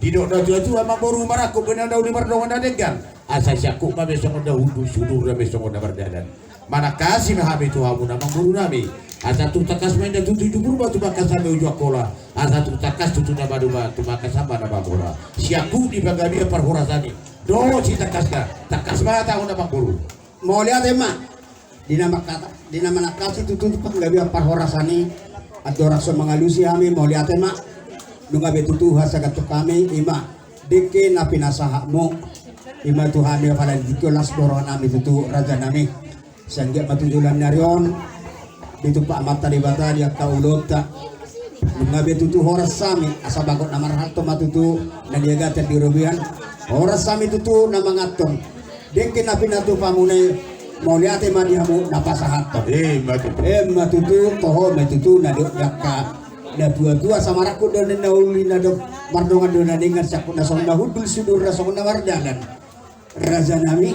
Didok natuatua, amangboru marangkup be na uli mardongan na denggan. Asa siangkup ma be songon na hundul, siudur ma be songon na mardalan. Manangkasi ma hami tu hamuna amangboru nami. Asa tung tangkas ma inna tutu jumur ma tumangkas hami uju Angkola. Asa tung tangkas tutu na maduma tumangkas ma na mamora. Siangkup ni panggabean parhorasan i dohot sitangkasna, tangkas ma hatahon amangboru. Mauliate ma. Di na mangkata, di na manangkasi tutu tu panggabean parhorasan i, andorang so mangalusi hami, mauliate ma. Nunga be tutu hasagaton hami, i ma dengke na pinasahatmu. I ma tu hami apala di tingki on, las do roha nami tutu raja nami. Sai anggiat ma tu joloan ni ari on ditumpak Amanta Debata di angka ulaonta. Nunga be tutu horas hami, asa bagot na marhalto ma tutu na niagatan di robean. Horas hami tutu na manganhon Dengke na pinatupa muna i, mauliate ma di hamu na pasahathon. Emma tutu. Emma tutu, toho ma tutu, na dok jaka. Na tua-tua samarangkut do ninna uli na dok, mardongan do na ninna siangkut na songon na hundul sudurna songon na mardalan. Raja nami,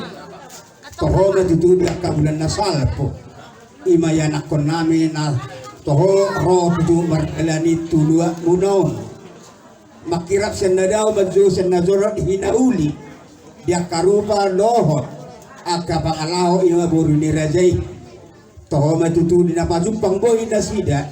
toho ma tutu di angka bulan na salpu. Ima ianakhon nami na toho ro tutu mardalani tu luat muna on. Mangkirap sian na dao, manjou sian na jorok, hinauli. Di angka rupa dohot angka pangalaho ima boru ni raja i. Toho ma tutu di na pajumpang bohi nasida.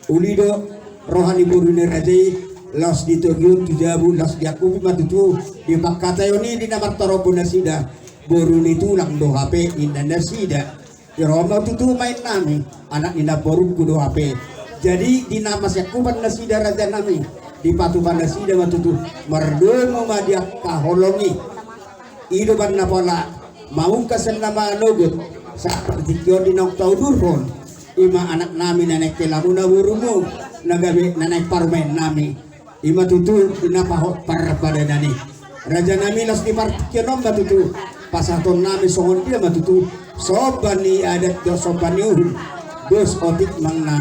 Uli do roha ni boru ni raja i, laos di togion tu jabu, laos diangkupi ma tutu di pangkataion i di na martarombo nasida. Boru ni tulang do hape inna nasida. Ro ma tutu ma innami, anak ni namborungku do hape. Jadi di na masiangkupan nasida raja nami, dipatupa nasida ma tutu, mardomu ma di angka holong i. I do umbahen na pola mamungka sian na manogot, sahat partingkian di naung taudurhon. Ima anak nami na naeng helamuna borumu, na gabe na naeng parumaen nami. Ima tutu di na pahot parpadanan i. Raja nami, laos di partingkian on ma tutu pasahaton nami songon dia ma tutu somba ni adat dohot somba ni uhum. Dos otik manang na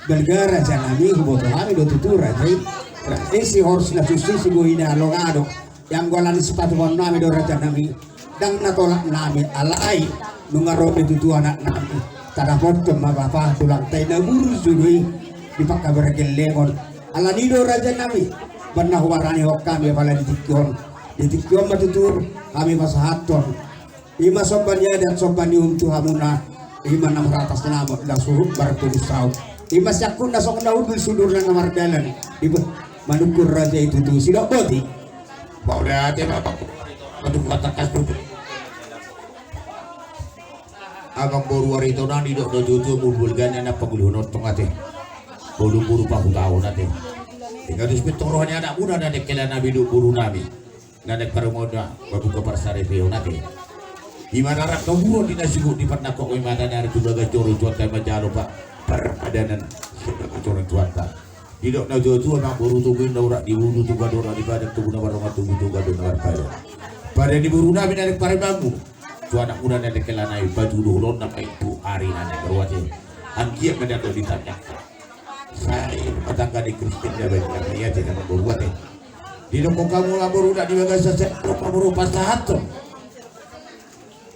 balga raja nami, huboto hami do tutu raja i. Raja i sihorus na suksuk sibohi na longado. Ianggo ala ni sipatupaon nami do raja nami. Ndang na tolap nami alai nunga ro be tutu anak nami. Tadapothon ma bapa tulang tai na burju do i di pangkabergelengon. Alani do raja nami, umbahen na hubaranihon hami apala di tingki on. Di tingki on ma tutu hami pasahathon. Ima somba ni adat somba ni uhum tu hamuna. Ima na maratas na mo na suhut martolu saut. Ima siangkut na songon na hundul sudurna na mardalan. Ima manungkun raja i tutu sidok boti. Mauliate ma. Aduh, patangkas tutu. Amang boru Aritonang, didok na tutu, mulu balga na pangulihon on tong ate. Boru-boru pahutahon ate. Tinggal di sepit torohan ni anakmuna na dengke na biduk boru nami. Na naeng parumaenna mambuka parsaripeon ate. Ima rarap na buron di na sigot di parnangkok, ima na ari tu bagas joro, tu angka i manjalo pa parpadanan sian bagas joro ni Tuhanta. Didok na tuatua, amang boru, togu na urat di ulu, togu na urat di padan, togu na mardongan tubu, togu na marpadan. Padan ni boru nami na naeng parumaenmu. Tu anakmuna na naeng hela nai, patuduhon na baen tu ari na naeng ro ate. Anggiat ma didok di tangan. Sai patangka ni Kristen na baen na ate, na boru ate. Didok hamu amang boru na di bagasan, sai paboru pasahathon.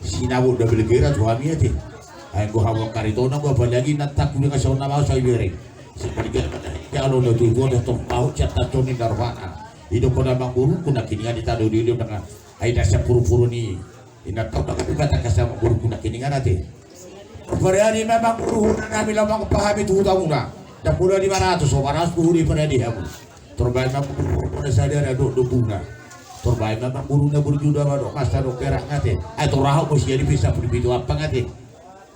Sinamot da balga ra tu hami ate. Ai anggo hamu angka Aritonang, apalagi na tangku dengan sauna mau sai bereng. Sai balga ra jalo na tutu, ada tong paut sian tacon ni na rohana. Didok hamu amang boru, tu nangkiningan i tado di do dengan. Ai da sian puru-puru ni Inanta, unang hami patangkas amang boru, tu nangkiningan ate. Parade ma amang boru, unang hami laho mangompar hami tu hutamuna. Ndang pola lima ratus, opat ratus tu huta parade hamu. Tor baen ma amang boru, na sadar adong dombuna. Tor baen ma amang boru, na burju do ama dohot masa dohot perak ate. Ai tor aha muse di pesa pudi pitu ampang ate.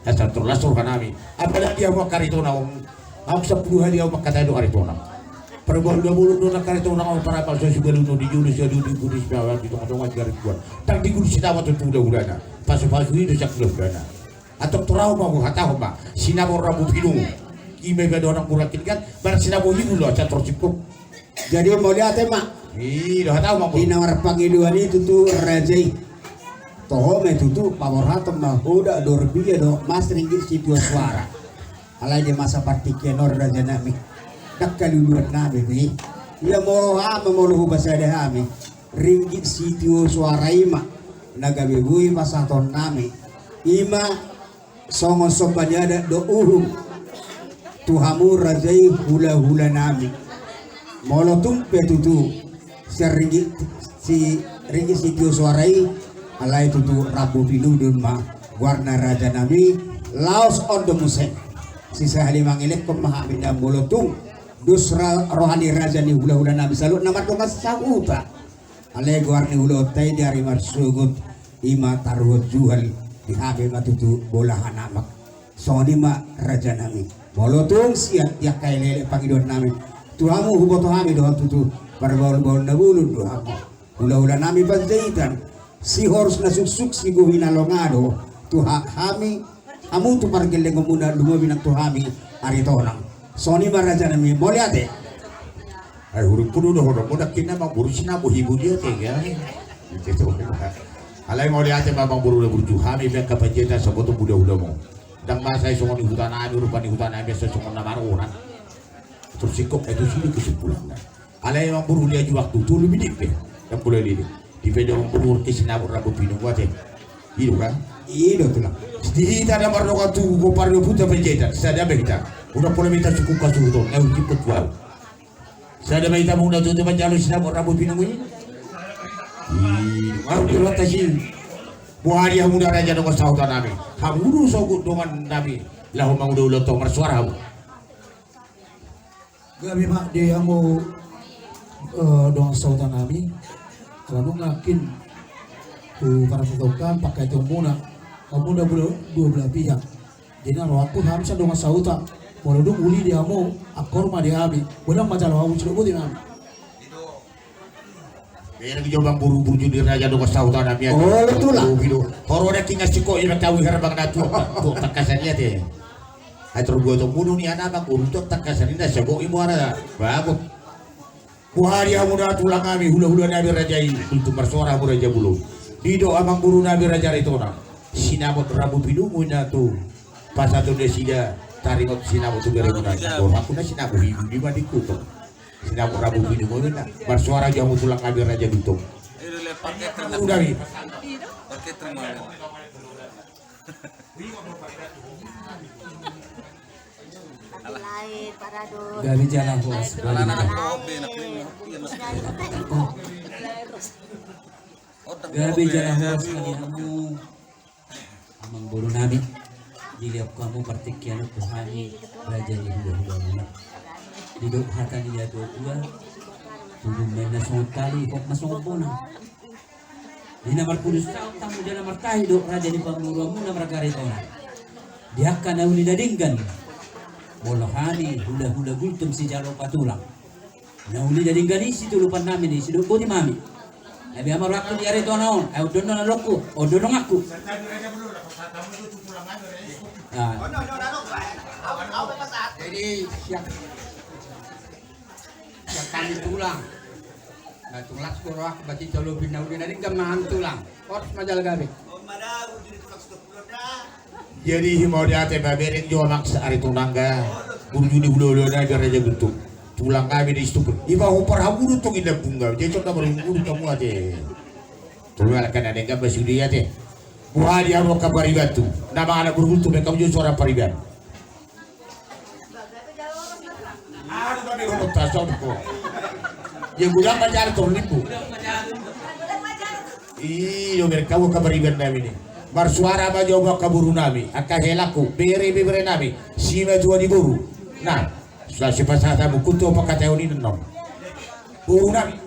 Asa tor las roha nami. Apalagi hamu angka Aritonang, hamu sampulu hali hamu mangkatai do Aritonang. Parboru na bolon do na angka Aritonang, parabal so sibalu no di julu, so di udi kudus, bawa di tonga-tonga di garibuan. Ndang di kudus sinamot tu hula-hulana. Pasu-pasu i do sian hula-hulana. Antong tor ahu ma huhatahon ma. Sinamot rambu pinou. Ima iba do na murah kini kan. Barang sinamot i do lo, asa tor singkop. Jadi mauliate ma. I do hata amang boru. Di na marpangidoan i tutu raja i. Toho ma i tutu, paborhaton ma hoda dorbia dohot mas ringgit sitio suara. Alai di masa partingkian on raja nami, ndang kaluluan nami be i. Ia molo hami, molo hupasada hami, ringgit sitio suara i ma na gabe boi pasahaton nami. Ima songon somba ni adat dohot uhum tu hamu raja i, hula-hula nami. Molo tung pe tutu sian ringgit, si ringgit sitio suara i, alai tutu rambu pinou do ma goarna raja nami. Laos on do muse, sisahali mangelekhon ma hami na molo tung dos ra-, roha ni raja ni hula-hula nami saluhut na mardongan sahuta. Alai goar ni ulaonta i di ari marsogot, ima taruhon juhal di hami ma tutu bolahan amak. Songon i ma raja nami. Molo tung sian di angka elek-elek pangidoan nami, tu hamu huboto hami dohot tutu parbaol-baol na bolon do hamu. Hula-hula nami Panjaitan, sihorus na suksuk, sibohi na longado tu ha-, hami, hamu tu pargellengonmuna, lumobi nang tu hami Aritonang. Songon i ma raja nami, mauliate. Ai hurung punu do hono, muna kina ma boru sinamot i, mauliate ya. Ite tu. Alai mauliate ma amangboru na burju, hami pe angka panjaitan saboto hulahulamu. Ndang masa i songon i hutanami, rupani hutanami asa songon na marorang. Tor singkop na tusi do kesimpulanna. Alai amangboru, liat jo waktu, tolu minit pe. Ndang pola leleng. Dipe do amangboru, ro hita sinamot rambu pinungu ate. I do kan? I do tulang. Di hita na mardongan tubu, gompar ni ompunta panjaitan, sada ma hita. Unang pola minta sungkun hasuhuton, nga hujingkon tu ahu. Sada ma hita muna tutu manjalo sinamot rambu pinungu i. I do, ahu di rohanta si. Boha di hamuna raja dongan sahutanami? Hamu do sogot dongannami laho mangulahula tong, marsuara hamu. Gabe ma di hamu, eh, dongan sahutanami. Ala nunga nangkin tu parasatokan pangkataion muna, hamuna dua belah pihak. Jadi na rohangku hami sian dongan sahuta. Molo dung uli di hamu, angkor ma di hami. Godang ma jalo hamu, sidok boti ma hami. Bereng jo amangboru burju ni raja dongan sahutanami ate. Olo tulang. Olo tulang. Horo da kinga siko i matawi herbang na tuak, tuak tangkasan i ate. Ai tor dua tong munu ni ana amangboru tuak tangkasan i na sabo i muara. Bagot. Boha di hamuna tulangnami, hulahulanami raja i, tutu marsuara hamu raja bolon. Didok amangborunami raja Aritonang, sinamot rambu pinungu i na tu pasahaton nasida, taringot sinamot tu beremuna. Boha, aku na sinamot hibu di madingkuto. Sinamot rambu pinungu i na. Marsuara jo hamu tulangnami raja Bitung. Udah, Bi. Gabe jala horas. Gabe jala horas ma di hamu. Amangborunami, dilehon hamu partingkian on tu hami, raja ni hulahulamuna. Didok hata ni natuatua, tubu ma inna songon tali, hot ma songon bona. Di na marpudun saut hamu jala martahi do raja ni pamoruonmuna marga Aritonang. Di angka na uli na denggan, molo hami hulahula Gultom sijalo patulang. Na uli na denggan i situlupannami ni, sidok boti ma hami. Gabe ma rohangku di Aritonang on, ai on do donganku, on do donganku. Ah. Jadi siap. Siap hami tulang. Na tulang, suro aku bati tolopin na uli na denggan ma hami tulang. Horas ma jala gabe. Jadi himauliate ma, bereng jo amang sa Aritonang, burju ni hulahulanami raja Gultom. Tulang hami di Situpul. Iba hupar hamu do tong i na bungga. Jadi songon na marhumudut hamu ate. Tulang, halak na denggan ma sude ate. Boha di hamu angka pariban tu. Na mangan anak burgul tu, baen hamu jo suara pariban. Aduh, tapi ngomong tasok ko. Ya, godang ma jalo tor limbu. I do, bereng hamu angka paribannami ni. Marsuara ma jo hamu angka borunami, angka helangku, bere, beberenami, simatua ni boru. Nah, sudah sipasahat hamu, kutu pangkataion i annon. Borunami.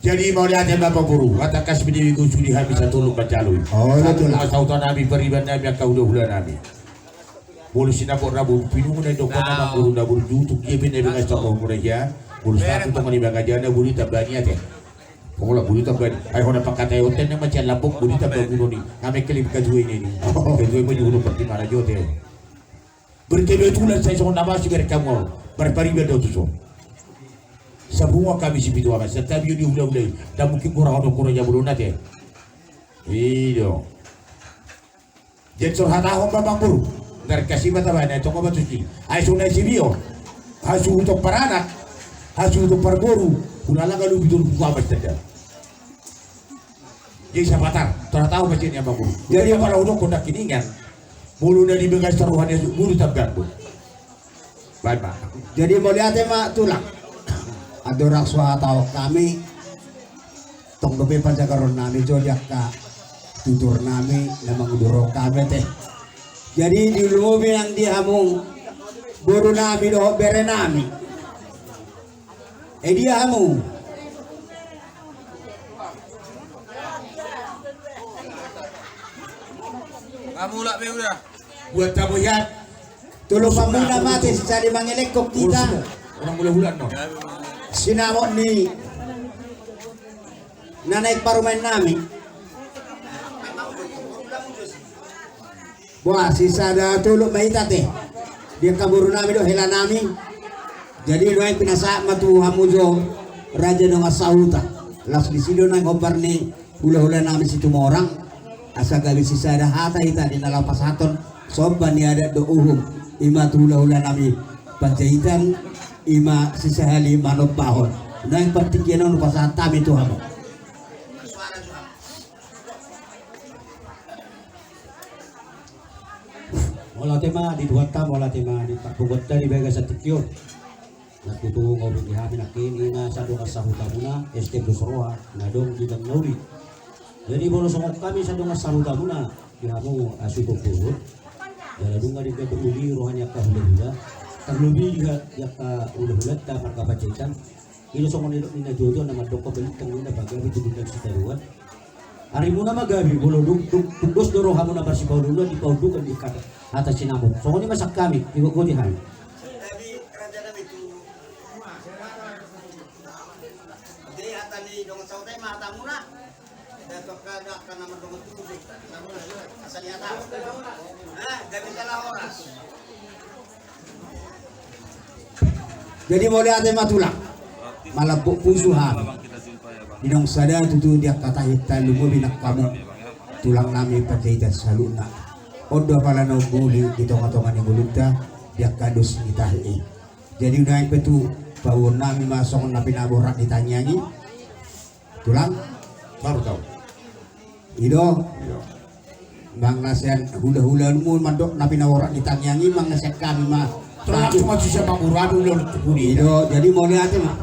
Jadi mauliate ma amangboru, hatangkas ma di hamu, sude hami satolop manjalo i. Olo tulang. Sahutanami, paribannami, angka hulahulanami. Molo sinamot rambu pinungu na nidok amangboru na burju, tung dia pe na bingas tong muna ia. Molo satu tong ni bagaja na buni tambani ate. Pola buni tambani. Ai hona pangkataion on na macian lambok buni tamba gunoni. Ngame kelip kajuai nini. Kajuai ma juhut pertimana jote. Berkebetulan sai songon na masi berkamu. Berpariban do tu so. Sabunga kami sipitu ama, satabi di hulahula i, ndang mungkin gora hono kura jabuluna te. I do. Jadi so hatahon ma amangboru. Ndarkas i ma tabaen, ai tonga ma tusi. Ai so na sibi on. Hasuhuton paranak. Hasuhuton parboru. Hulala galu bidur buka mas tenda. Jadi sapatar, tara tahu masih ni amangboru. Jadi apa lau dok kondak kiningan. Molo na di begas taruhan ya guru tabgan bu. Baik, Pak. Jadi mauliate ma tulang. Andorang so hatahon hami, tong dope panjagaronnami jo di angka tuturnami na mangudurhon hami te. Jadi di ulumu nang di hamu borunami dohot berenami. Eh, dia hamu. Mulak be udah. Buat tamu ya. Tolong pamuna mate sisali mangelekkon hita. Orang mula-mula no. Sinamot ni na naeng parumaen nami. Boha, sisada tolop ma hita te. Di angka boru nami dohot hela nami. Jadi nuaeng pinasahat ma tu hamu jo raja dongan sahuta. Laos disi do naeng hombar ni hula-hula nami Situmorang. Asa gabe sisada hata hita di na laho pasahathon somba ni adat dohot uhum. I ma tu hula-hula nami Panjaitan, i ma sisahali manombahon. Nuaeng partingkian on hupasahat hami tu hamu. Mauliate ma di Tuhanta, mauliate ma di parpunguanta di bagasan tingki on. Na tutu ngolu di hami nangkin, i ma sandongan sahutamuna, S T M Dos Roha, na adong di Gang Nauli. Jadi molo songon hami sandongan sahutamuna, di hamu, ah, suhut-suhut. Jala dung adong gabe uli roha ni angka hula-hula. Tarlobi di ha-, di angka hula-hulanta marga Panjaitan. I do songon nidok ni natuatua na mandok balintang ninna pagabe tu gondang sitaruan. Arimuna ma gabe, molo dung, dung, dung dos do rohamuna marsipaolo-oloan di paundukan di hata, hata sinamot. Songon i ma sian hami, digogoti hami. Jadi hata ni dongan sahuta i ma hatamuna. Jadi mauliate ma tulang. Malambok pusu hami. Di naung sada tutu di angka tahi, tarlumobi nang hamu tulang nami Panjaitan saluhutna. On do apala na ummuli di tonga-tonga ni ngolunta di angka dos ni tahi i. Jadi nuaeng pe tu paboahon nami ma songon na pinaborat ni tangiang i. Tulang. Baru tahu. I do. Iya. Manang na sian hula-hulamu mandok na pinaborat ni tangiang i, manang na sian hami ma. Tulang, cuma sisa panguradu lo tu kudi. I do, jadi mauliate ma.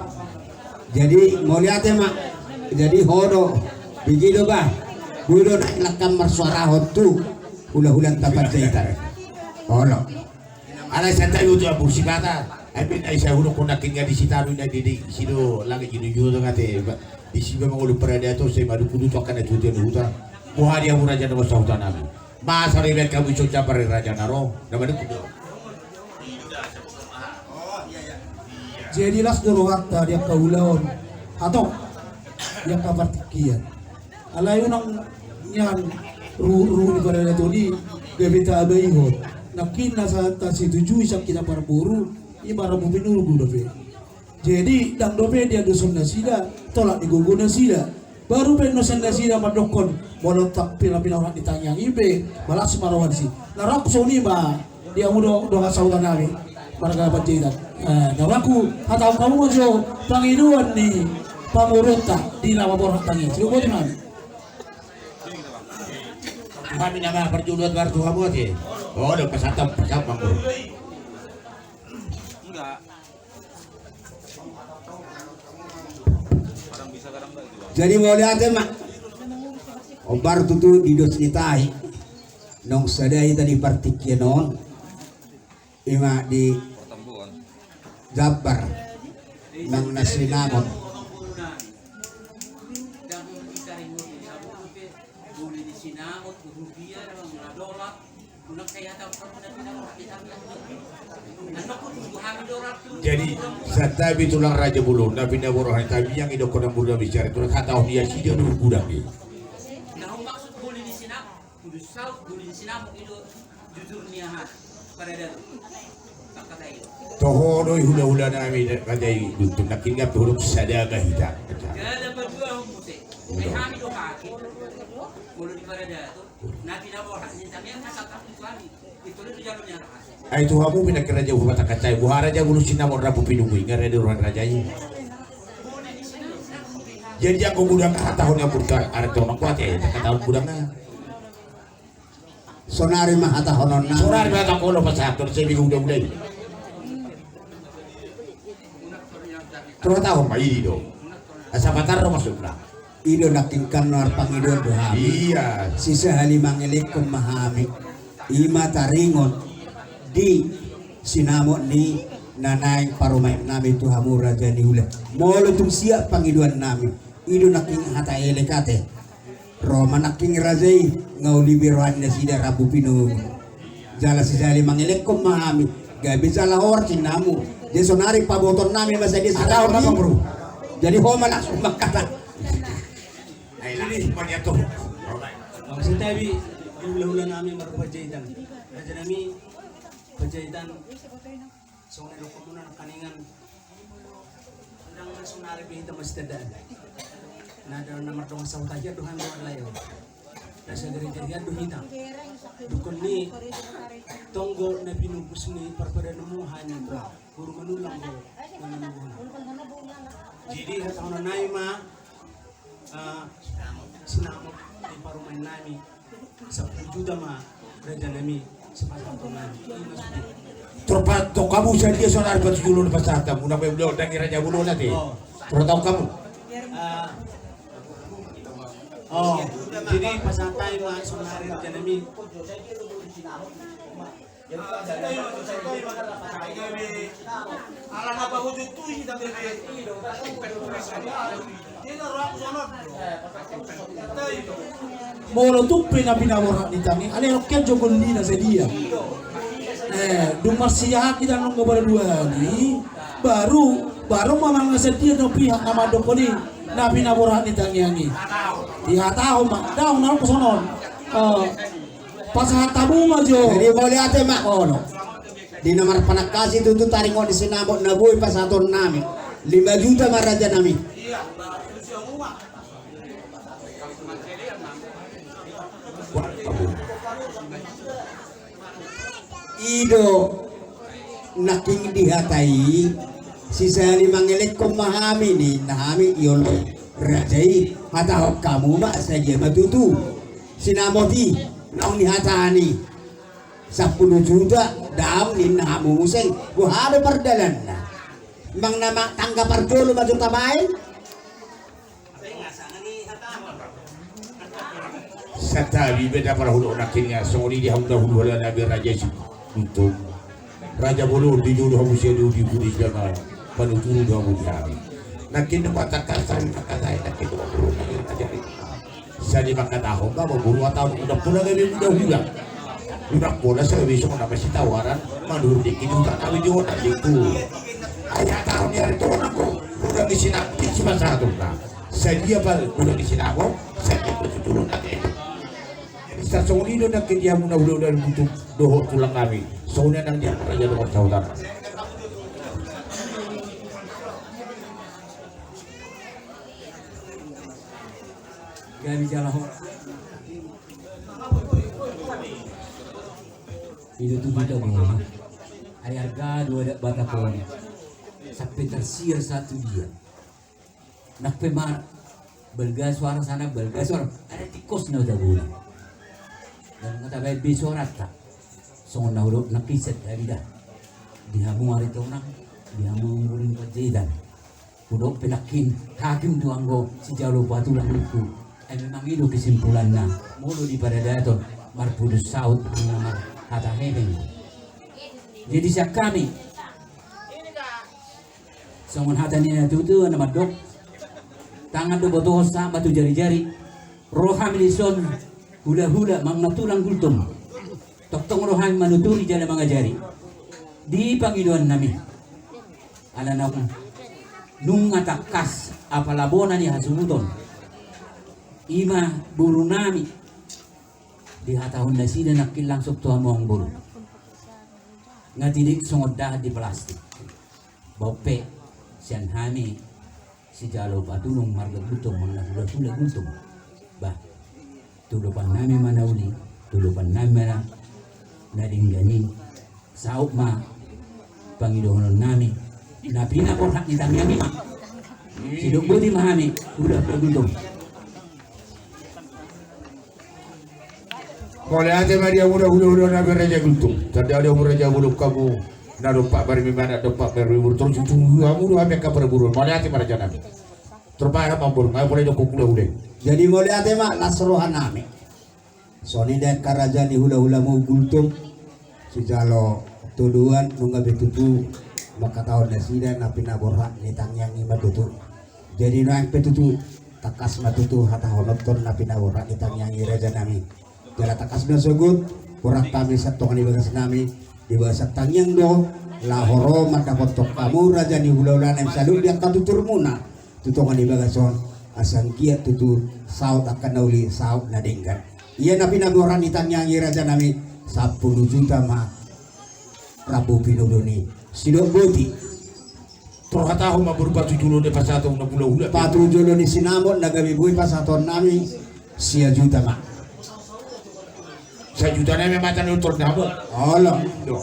Jadi mauliate ma. Jadi ho do. Bege do bah. Boi do na laho marsuarahon tu hula-hulanta Panjaitan. Olo. Alai santai uju abu sipata. Ai pe na isa hudok kona kinga di sitaru na di, di sido lagi jidu juo do ngate. Di siba mangolu parade ato sai madukun tu angka na tutu ni huta. Boha di abu raja na masa huta nami. Masa di baen hamu ison jambar raja na ro. Na madukun do. Jadi las do rohanta di angka ulaon. Hatop. Di angka partingkian. Alai unang nian ruhut-ruhut ni parade ato i gabe tabaihon. Nangkin na sa-, tasitujui sian hita parboru, i ma rambu pinunggu dope. Jadi ndang dope diandoshon nasida, tolak ni gogo nasida. Baru pe andoshon nasida mandokhon, molo tak pina-pina orang di tangiang i pe, malas ma roha disi. Na rap songon i ma. Di hamu do, dongan sahuta nami marga Panjaitan. Eh, na rap huhatahon hamu ma jo pangidoan ni pamoruonta di na mamora tangiang. Sigogoti ma hami. Hami nama parjolo tu hamu ate. Oh, do pasahat, pasahat ma. Jadi mauliate ma. Hombar tutu di dos ni tahi. Naung sada hita di partingkian on. I ma di jambar nang na sinamot. Jadi santabi tulang raja bolon, na pinaborat ni tangiang i dohot na murda bicara tulang, hatahon nasida do gudang i. Kudu saut guli ni sinamot i do jujur ni aha, parade ato. Toho do i hula-hula nami raja i, dung nangkin pe hudok sada ma hita. Jala pajuahon muse. Ai hami do haki. Molo di parade ato na pinaborat ni tangiang na sangkap ni suami. Itu do jalo ni aha. Ai tu hamu pe nangkin raja hubatang kancai. Boha raja bolon sinamot rambu pinunggu i, nga raja roha ni raja i. Jadi anggo gudang hatahon na murda, arto na kuat i hatahon gudang na. Sonari ma hatahononna. Sonari ma hatahononna, pasahathon semi hula-hula i. Toro hatahon ma i do. Asa patar do maksudna. I do nangkin kan na marpangidoan do hami. Iya. Sisahali mangelekkon ma hami. I ma taringot di sinamot ni na naeng parumaen nami tu hamu raja ni ula. Molo tung siap pangidoan nami. I do nangkin hata elek ate. Ro ma nangkin raja i, nga uli be roha ni nasida rambu pinungu. Jala sisali mangelekhon ma hami, gabe jala horas ninna hamu. Jadi sonari pabotoonnami ma sadia. Jadi ho ma langsung mangkatai. Jadi, mauliate. Santabi di hulahulanami marpanjaitan. Rajanami, panjaitan. Songon na nidokmuna nangkaningan. Ndang na sonari be hita masitandaan. Na, na mardongan sahuta hian do hami do lae on. Na sagareja hian do hita. Dungkon ni tonggo na pinungkus ni parpadanmu hami do. Boru Manullang do na manungkun. Jadi hatahonon nai ma, eh, sinamot di parumaennami. Sampulu juta ma, rajanami, sipasahatonnami. Torpasahat hamu sadia sonari patujolo na pasahatanmu, na pe beliau dangi raja bolon ate. Oh. Torpasahat hamu. Ah. Oh, jadi pasahat nai ma sonari rajanami. Molo tung pe na pinaborhat ni tangiang, alai hokkian jo gollina sadia. Eh, dung marsiahat hita nunga bala dua hali, baru, baru ma manang sadia do pihak na mandok i na pinaborhat ni tangiang i. Dihatahon ma, daong na ro sonon. Eh, Pasahat hamu ma jo. Jadi mauliate ma. Olo. Di na marpanangkasi tutu taringot ni sinamot na boi pasahatonnami. Lima juta ma rajanami. I do nangkin di hata i, sisali mangelekhon ma hami ninna hami i olo raja i, hatahon hamu ma sadia ma tutu. Sinamot i, naung nihatahon i sampulu juta, daong ninna hamu muse, boha do pardalanna. Manang na tangga parjolo ma jo tabaen. Santabi be na parhulok nangkin, songon i di hamu na hulahulanami raja i suhut. Raja bolon di jolo hamu sia di udi pudi jama panuturu do hamu di hami. Nangkin do patangkas hami mangkatai nangkin do hamu raja i. Sadi mangkatahon ma boru hatahon, unang pola gabe muda hula. Unang pola sai gabe songon na masitawaran manurut dengki di huta nami di hona dengku. Ai hatahon ni ari tona ko, unang di sinamot i sipasahatonna. Sadia pal unang di sinamot, sadia pal tutulon ate. Jadi sasongon i do nangkin di hamu na hulahulanami tutu dohot tulang nami. Songon i nang di hamu raja dohot sahuta. Gabe jala horas. I do tutu tabo. Ai arga do adat Batak on. Sampe tarsiar sahat tu dia. Nang pe ma balga suara sana, balga suara. Ada tikus na tabo. Ndang tabaen be suaranta. Songon na hudok nangkin, santabi da. Di hamu Aritonang, di hamu Muring Panjaitan. Hudok pe nangkin, hakim do anggo sijalo patulangku. Ai memang i do kesimpulanna, molo di paradaton, marpudun saut, na marhata heheng. Jadi sian hami, songon hata ni natuatua na mandok, tangan do botohon sahat ma tu jarijari, ro hami dison, hulahula, manang na tulang Gultom. Tongtong ro hami manuturi jala mangajari di pangidoannami. Ala naung nunga tangkas apala bona ni hasuhuton. I ma borunami. Dihatahon nasida nangkin langsung tu hamu amangboru. Nga tidak songon dahan di plastik. Bahen pe sian hami sijalo patulung marga Gultom manang na hulahula Gultom. Bah, tulupannami ma na uli, tulupannami ma na denggan i. Saut ma pangidohononnami na pinaborhat ni tangiang i ma. Sidok boti ma hami hulahula Gultom. Mauliate ma di hamu na hulahulanami raja Gultom. Tanda di hamu raja bolon hamu na dompak marmimana, dompak marmimur, torus tu hamu do hami angka parboruon. Mauliate ma rajanami. Torus bahen ma amangboru, nga pola didok hulahula i. Jadi mauliate ma las rohanami. Songon i da angka raja ni hulahulamu Gultom. Sijalo todoan nunga be tutu mangkatahon nasida na pinaborhat ni tangiang i ma tutu. Jadi nuaeng pe tutu Tangkas ma tutu hatahononhon na pinaborhat ni tangiang i, raja nami. Jala tangkas ma sogot borhat hami sian tonga ni bagas nami, di bagasan tangiang do laho ro mandapothon hamu raja ni hulahula nami saluhut di angka tuturmuna tu tonga ni bagas on, asa anggiat tutu saut angka na uli, saut na denggan. Ia na pinaborhat ni tangiang i, raja nami, sampulu juta ma rambu pinudun i. Sidok boti. Tor hatahon ma boru, patujolo ni pasahaton na hulahula. Patujolo ni sinamot na gabe boi pasahaton nami, sia juta ma. Sia juta nami ma tano tor namo. Olo. Do.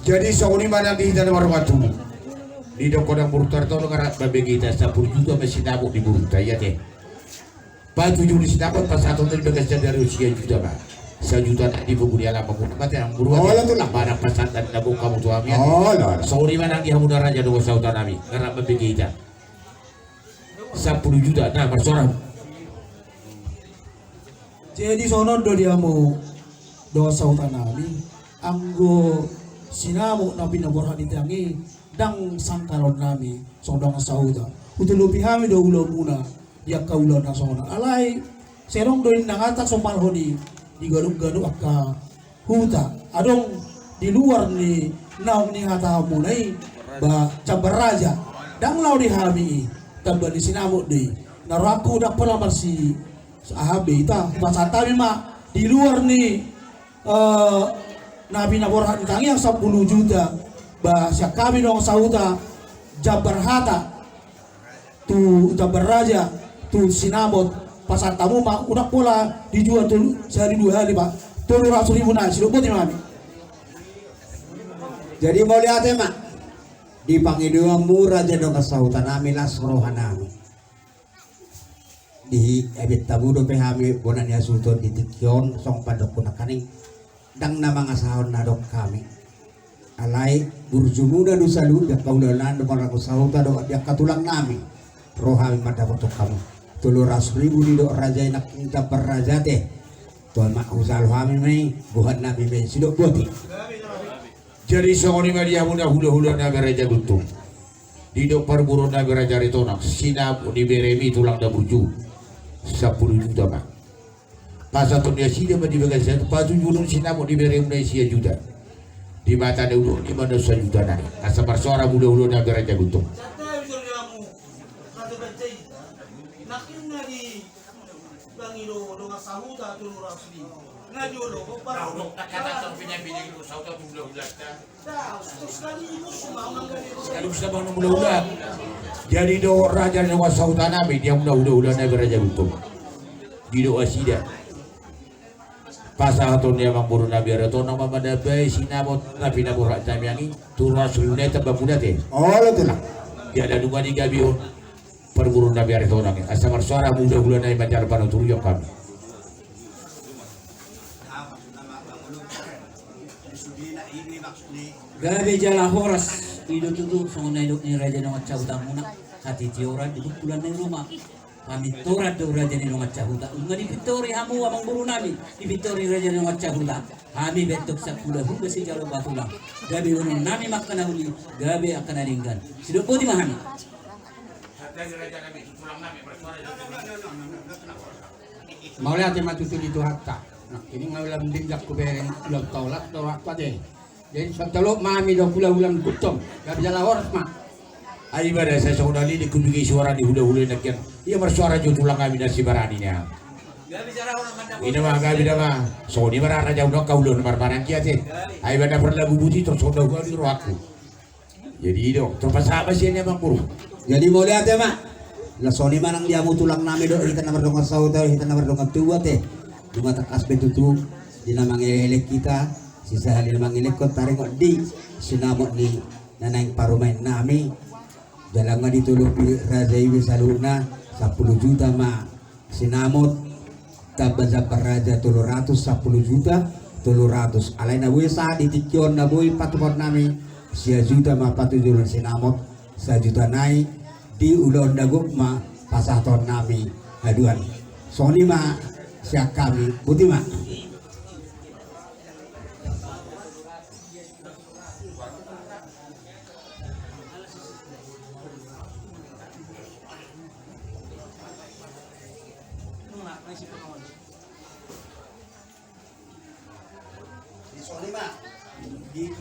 Jadi songon i ma nang di hita na mardongan tubu. Didok godang boru Tartono, nga rap mambege hita, sampulu juta ma sinamot di borunta, ia te. Patujolo ni sinamot pasahaton di bagas sadari on, sia juta ma. Sia juta nang di pogu ni alaman muna ma te, amang boru, ate. Olo, tulang. Manang pasahat na gok hamu tu hami, ate. Olo. Songon i ma nang di hamu na raja dongan sahuta nami, nga rap mambege hita. Sampulu juta, na marsuara. Jadi songon on do di hamu dongan sahuta nami, anggo sinamot na pinaborhat ni tangiang i, ndang sangkalaon nami songon dongan sahuta. Hutolopi hami do ulaon muna di angka ulaon na songon on. Alai sai adong do inna hata sombalhon i di ganup-ganup angka huta. Adong di luar ni naung nihatahon muna i, ba, jambar raja. Ndang laho di hami i, tamba ni sinamot do i. Na rohangku ndang pola marsi, aha be, ita pasahat hami ma di luar ni, eh, na pinaborhat ni tangiang sampulu juta, ba, sian hami dongan sahuta jambar hata tu jambar raja, tu sinamot, pasahat hamu ma, unang pola dijual tolu, sahali dua hali, Pak. Tolu ratus ribu nai, sidok boti ma hami. Jadi mauliate ma di pangidoanmu raja dongan sahuta nami, las roha nami. Di, eh, beta mu dope hami bona ni hasuhuton di tingki on, songon pandokku nangkaning, ndang na mangasahon na adong hami. Alai burjumuna do saluhut di angka hulahula nami, dongan sahuta dohot di angka tulang nami. Ro hami mandapothon hamu. Tolu ratus ribu didok raja i nangkin jambar raja te. Tua ma hujalo hami ma i, buhan nami ma i, sidok boti. Jadi songon i ma di hamu na hulahula nami Raja Guntung. Didok parboruon nami Raja Aritonang, sinamot ni beremi tulang na burju, sampulu juta ma. Pasahaton ni nasida ma di bagasan, patujolo ni sinamot ni beremuna i sia juta. Di mata ni ulaon i ma na sia juta nai. Asa marsuara ma hulahula nami Raja Guntung. Santabi ma di hamu, Raja Panjaitan. Nangkin na di Bang i do dongan sahuta tolu ratus ribu. Nga jolo, na hudok, na hata, tong pinapinang do sahuta tu hulahulanta. Sekaligus ma, mangga di sekaligus ma, mangga di hulahula. Jadi do raja ni dongan sahuta nami, di hamu na hulahula nami Raja Guntung. Didok nasida. Pasahaton ni amang boru nami Aritonang ma manambai sinamot na pinaborhat ni tangiang i, tolu ratus ribu nai tamba muna te. Olo, tulang. Jala nunga digabehon parboru nami Aritonang i. Asa marsuara ma hulahula nami manjalo panuturion hami. Gabe jala horas, i do tutu songon na nidok ni raja ni dongan sahutamuna, hatitioran di bungkulan ni ruma. Pamintoran do raja ni dongan sahuta. Nunga dipintori hamu amang boru nami, dipintori raja ni dongan sahuta. Hami bentuk sahuta, hulahula sijalo batulang. Gabe boru nami ma angka na uli, gabe angka na denggan. Sidok boti ma hami. Mauliate ma tutu di Tuhanta. Nangkin nga lam denggan hubereng, lam taulat do rakku ate. Jadi songon i ma hami do hulahula ni Guntung. Gabe jala horas ma. Ai ibana sai songon na nidok hubege suara ni hulahula nangkin. Ia marsuara jo tulang nami na sibarani na. Ina ma gabe da ma. Songon i ma raja unang kaulon marbarang kia te. Ai ibana parlabu buti tor songon na hualu rohangku. Jadi i do, tor pasahat ma sian i amang boru. Jadi mauliate ma. Las on i ma nang di hamu tulang nami dohot hita na mardongan sahuta, hita na mardongan tubu ate. Nunga tangkas be tutu di na mangelek hita, sisahali na mangelekhon taringot di sinamot ni na naeng parumaen nami. Jala nunga ditolopi raja i be saluhutna, sampulu juta ma sinamot, tamba jambar raja tolu ratus, sampulu juta tolu ratus. Alai na boi sahat di tingki on na boi patupaon nami, sia juta ma patujolo ni sinamot, sia juta nai di ulaon na gok ma pasahaton nami haduan. Songon i ma sian hami, boti ma.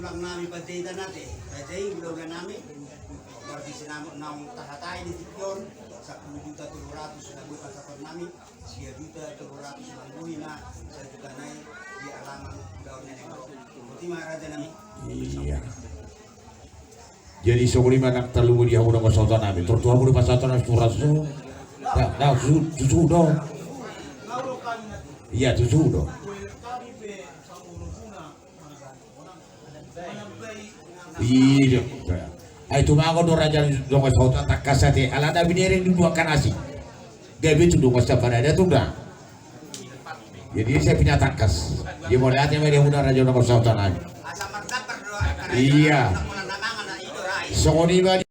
Tulang nami Panjaitan ate, raja i hulahula nami. Berarti sinamot naung tahatai di tingki on, sepuluh juta tolu ratus na boi pasahaton nami, sia juta tolu ratus na boi na sajuta nai di alaman daun nenek. Boti ma raja nami. Iya. Jadi songon i ma nang talu di hamu dongan sahuta nami. Tor tu hamu di pasahaton nami surasu. Nah, nah, su, su, su, do. Iya, tu su, do. Iya. Ai tumagon do raja dongan sahuta tangkas ate, alana binereng di dua kanasi. Gabe tu dongan saparada tu da. Jadi saya punya tangkas. Dia mau lihat yang dia muda raja dongan sahuta nami. Iya. Songon i ma